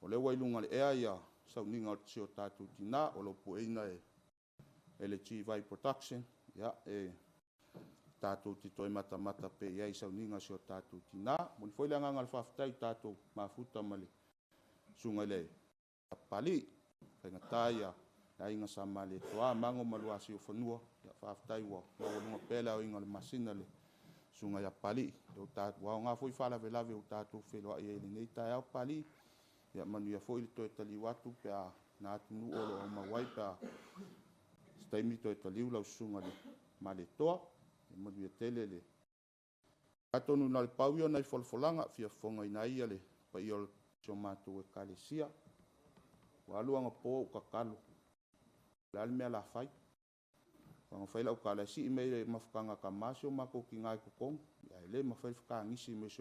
o lea ua i luga o le ea le sauniga o si o tatou tina, o lo o pueina e le T-Vai Production, ia, e tatou te toe matamata pea i ai i sauniga o si o tatou tina. E momoli foi le agaga o le faafetai i le tatou mafuta ma le susuga i le Papalii, e faigata le aiga sa Malietoa, Mago ma le lua Siufanua, faafetai ua maualuga pea le aoina o le masina i le susuga ia Papalii. Ua aoga foi faalavelave ua tatou feiloai ai i lenei taeao Papalii, ia manuia foi le toe taliu atu pe a i na atunuu o lo o aumau ai pe a o se taimi toe taliu lau susuga i le Malietoa. Ia manuia tele le... Atonu na o le pau ia o nai folafolaga e fia fofogaina ai le paia o si a matou Ekalesia. Ua alu anapo o ou tatalo, o le a le mea o le a fai? Na fai lau tala e sii mai le mafutaga a tama si o matou tina i totonu, ae le mafai ona fetagisi mai i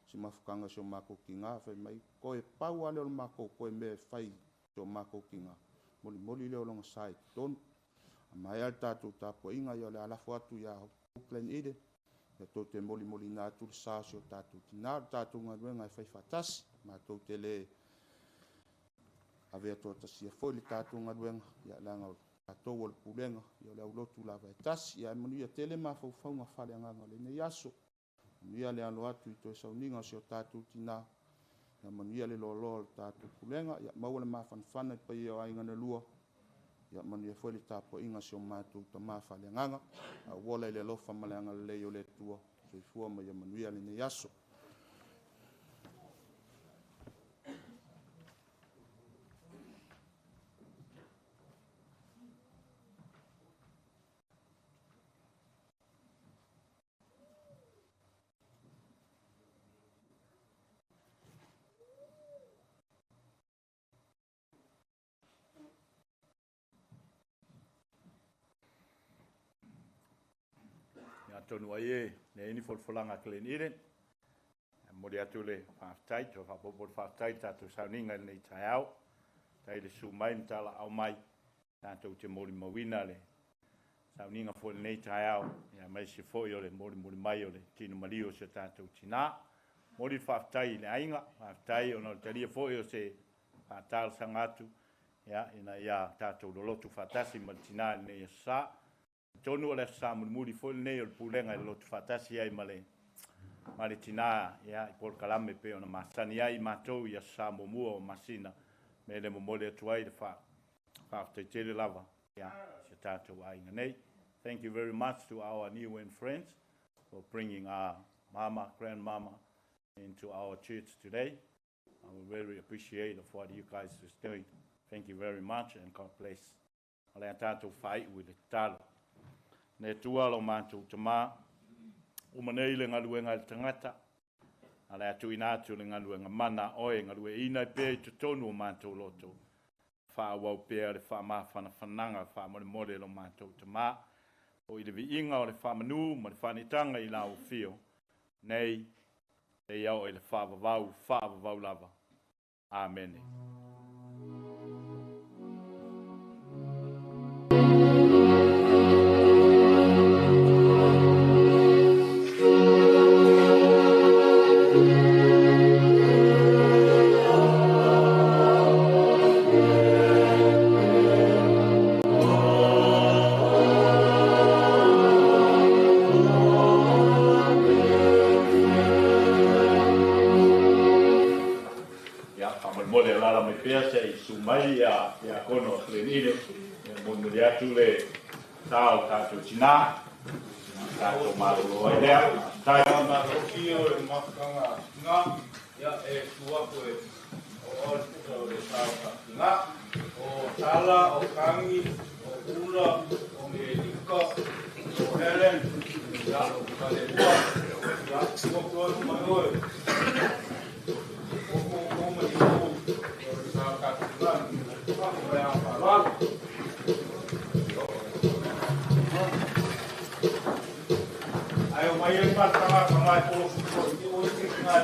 se mafutaga a si o matou tina. Fai mai, toe pau lava lea o le matou toe mea e fai i si o matou tina, ona molimoli lea o lona sa i totonu. A maea le tatou tapuaiga, ia o le a lafo atu ia Hope Glen Eden tou te molimoliina atu le sa o si o tatou tina. O le tatou galuega e faifaatasi, matou te le avea toatasia foi le tatou galuega, leaga o tatou o le pulega, o le aulotu lava e tasi. Ae manuia tele mafaufauga faaleagaga o lenei aso. Manuia le alo atu i toe sauniga o si o tatou tina, ia manuia le loaloa o le tatou pulega, ia maua le mafanafana i le paia o aiga na lua, ia manuia foi le tapuaiga a si o matou tama faaleagaga. Ae ou ola i le alofa ma le agalelei o le Atua. Soifua ma ia manuia lenei aso. Ia atonu ai e leai ni folafolaga a Glen Eden, e momoli atu le faafetai, toe faaopoopo le faafetai i le tatou sauniga i lenei taeao. Faafetai i le susu mai ma talaau mai tatou te molimauina le sauniga foi i lenei taeao, aemaise foi o le molimoli mai o le tino maliu o si o tatou tina. Momoli le faafetai i le aiga, faafetai ona o le talia foi o se faatalosaga atu, ia, ina ia tatou lolotu faatasi ma le tina i lenei aso Sa. Atonu o le Aso Sa mulimuli foi lenei o le pulega e lolotu faatasi ai ma le tina, ia, i polokalame pei ona masani ai matou i Aso Sa muamua o masina, me le momoli atu ai le faafetai tele lava, ia, si o tatou aiga nei. Thank you very much to our Niuean friends for bringing our mama, grandmama into our church today. I will very appreciate of what you guys is doing. Thank you very much and God bless. O le a tatou faaiu i le tatalo. Le Atua lo matou Tama, uma nei le galuega a le tagata, a le a tuuina atu le galuega mana a oe, galueaiina ai pea i totonu o matou loto, faaauau pea le faamafanafanaga faamolemole lo matou Tama, o i le viiga o le faamanu ma le faanitaga i lau afio, nei, seia oo i le faavavau, faavavau lava. Amene. Ia, faamolemole alaala mai pea se i susu mai ia Tiakono Glen Eden, e molimoli atu le sa o le tatou tina, tatou malolo ai lea. Faafetai. Malo o le mafutaga a tina, ia e susu atu e O le sa o Tapunga, o Tala, o Kangi, o Ula, o Melika, o Helen, ia, o Kalehua, ia, ua atu mai oe. O o o ma i o, o le sa o Tapunga, o le a whaalalo. Ai o mai e patanga ka mai polo fuko i o i te ngai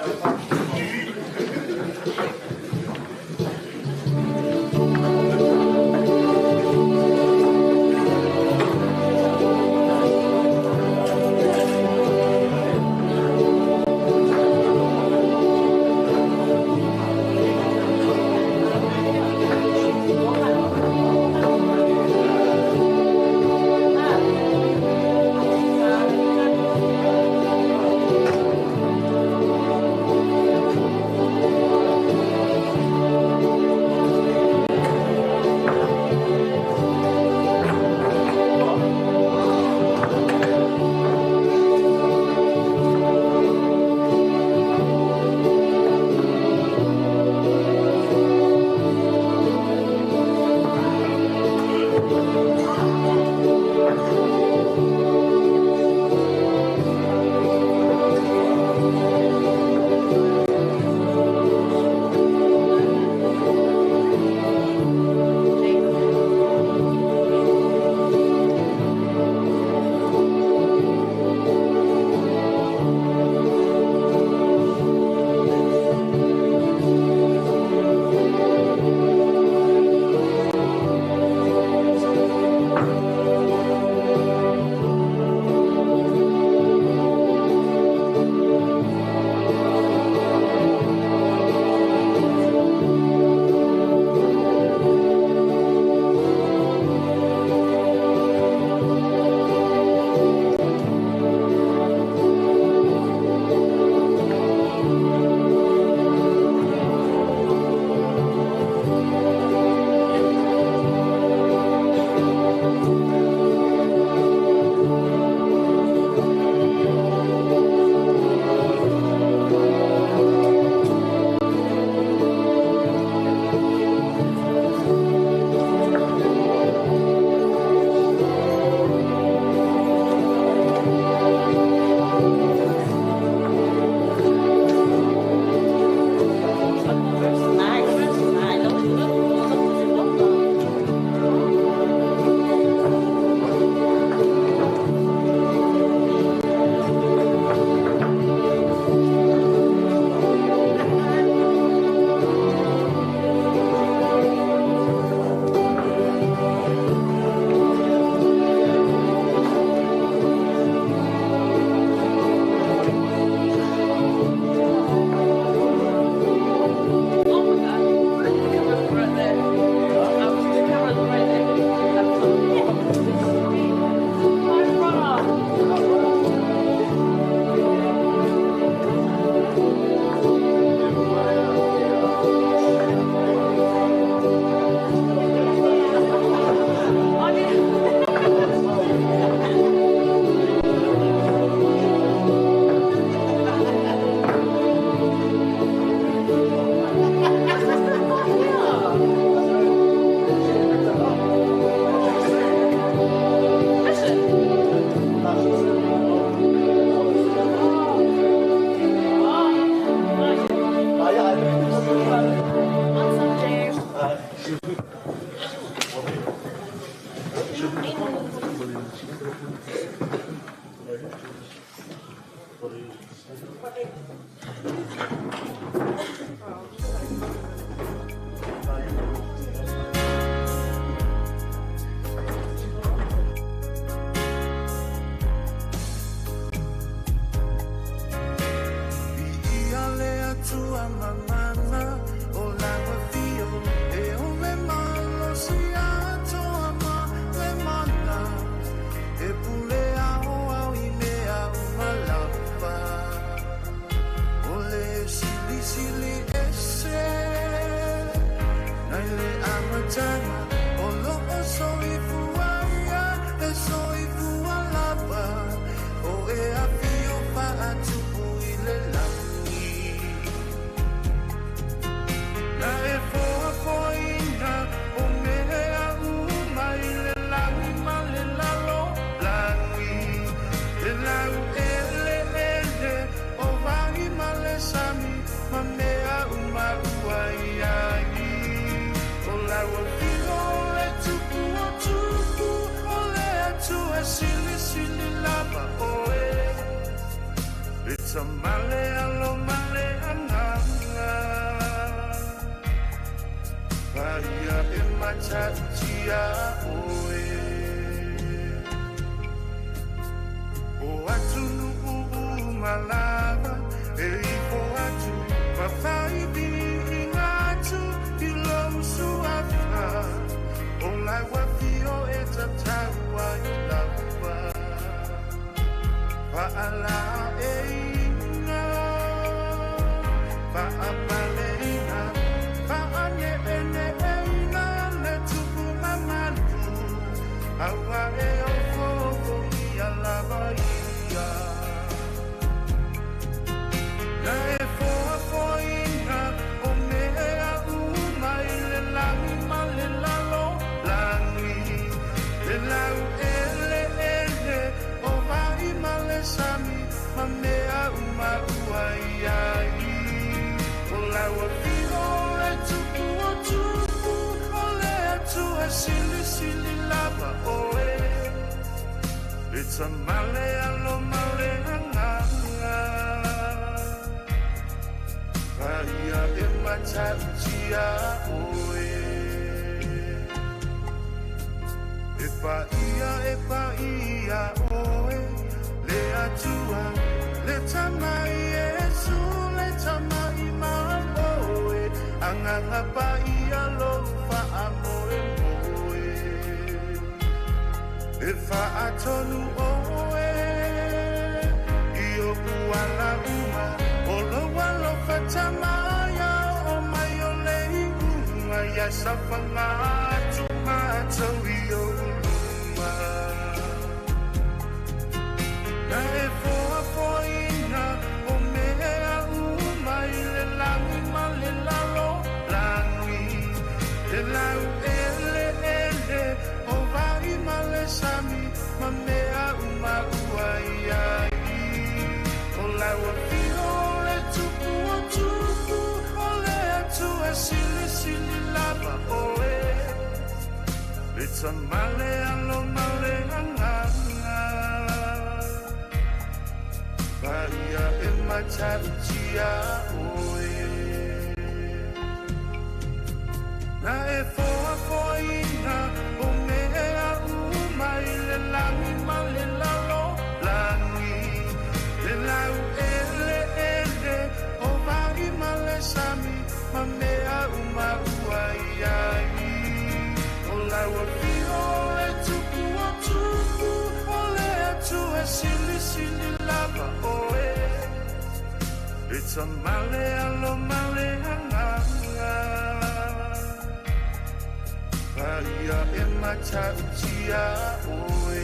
na Silisili lava oe. Le tamale alo male anganga. Paia e matautia oe. O atunu malava e ifo atu mawhaibi i ngātu i lou suafa. O lai wafio e tataua i lava. Whaala e inga, whaapaleina, whaane ene e ina le tupu mamalu. Aua e ofofo i a lava ia. Na e foa foina o mea uma i le langi ma le lalo langi. Le lau ele ele o vai ma le sami ma mea uma ua iai. O lau afio le tupu o tupu o le atua sili sili lava oe. Le tamale alo male anganga. Paia e matautia oe. E paia oe. Le atua, le tamai Yesu, le tamai maoe. Anganga paia lo whaamoe moe. E whaatonu oe. I o uala uma, o lo walo whatamaya, o mai o le unga, ia sawhanga atu mātou i o uluma. Na e foa foina o mea uma i le langi ma le lalo langi. Le lau ele ele o vai ma le sami ma mea uma ua iai. O lau afio le tupu o tupu o le atua sili sili lava oe. Le tamale alo male anganga. Paia e matautia oe. Na e foa foina o mea uma i le langi ma le lalo langi. Le lau ele ele o vai ma le sami ma mea uma ua iai. O lau afio le tupu o tupu o le atua sili sili lava oe. Le tamale alo male anganga. Paia e matautia oe.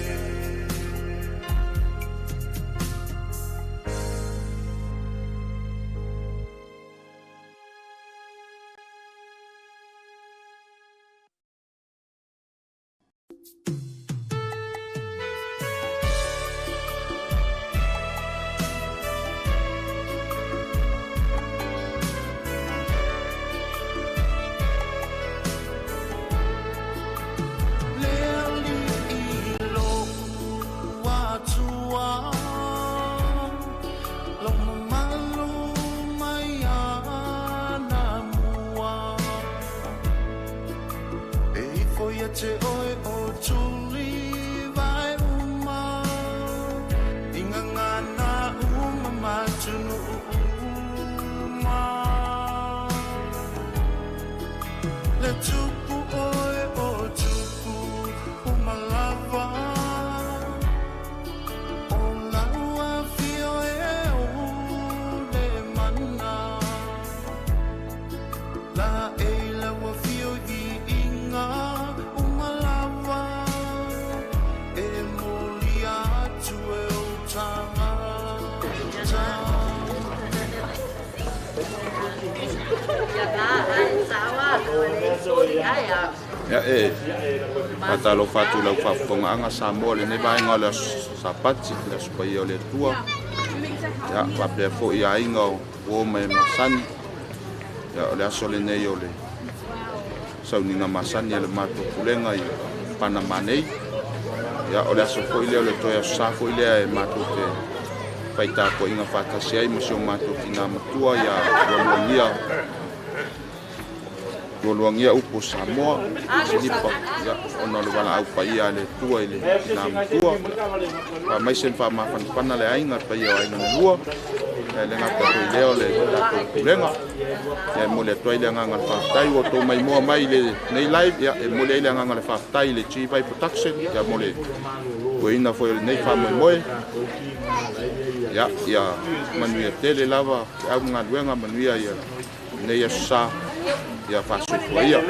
Ia e faatalofa atu i lau faafofogaaga Samoa lenei vaega o le aso Sapati, le aso paia o le Atua. Ia faapea foi aiga o uo ma e masani. Ia o le aso lenei o le sauniga masani a le matou pulega i Panama nei. Ia, o le aso foi lea o le toe aso sa foi lea e matou te faitapuaiga faatasi ai ma si o matou tina matua ia Lualuagia, Lualuagia upu o Samoa, Silipa, ia, ona o le valaau paia a le Atua i le tina matua. Faamaise ma faamafanafana le aiga, le paia o aiga na lua, ia, e le gata foi i lea o le tatou pulega. Ia, e momoli atu ai le agaga o le faafetai ua outou maimoa mai i lenei live. Ia, e momoli ai le agaga o le faafetai i le G-Vai Production, ia, mo le pueina foi o lenei faamoemoe. Ia, ia manuia tele lava le au galuega, manuia ia lenei aso sa, ia faasoifua ia.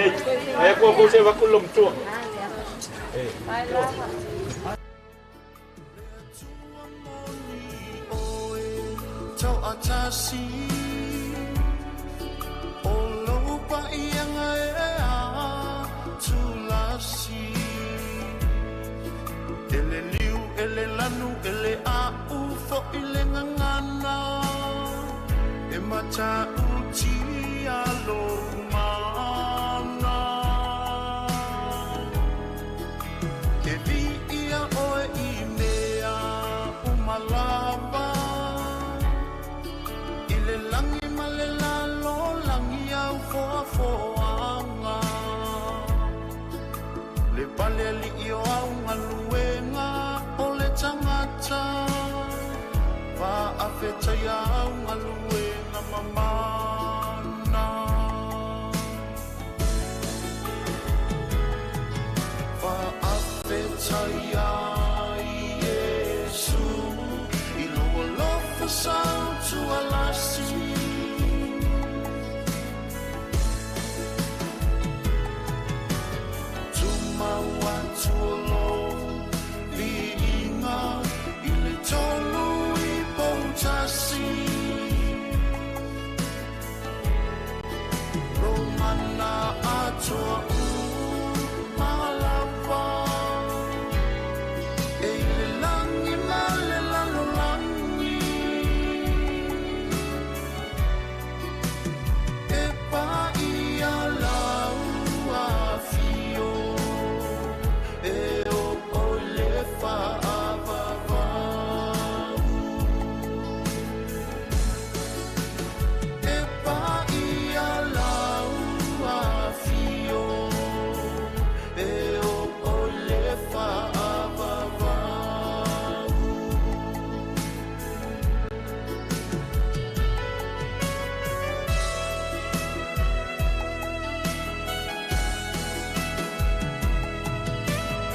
Toatasi o lou paiaga e a tulasi e le liu e le lanu e le au fo'i le gagana e matautia lou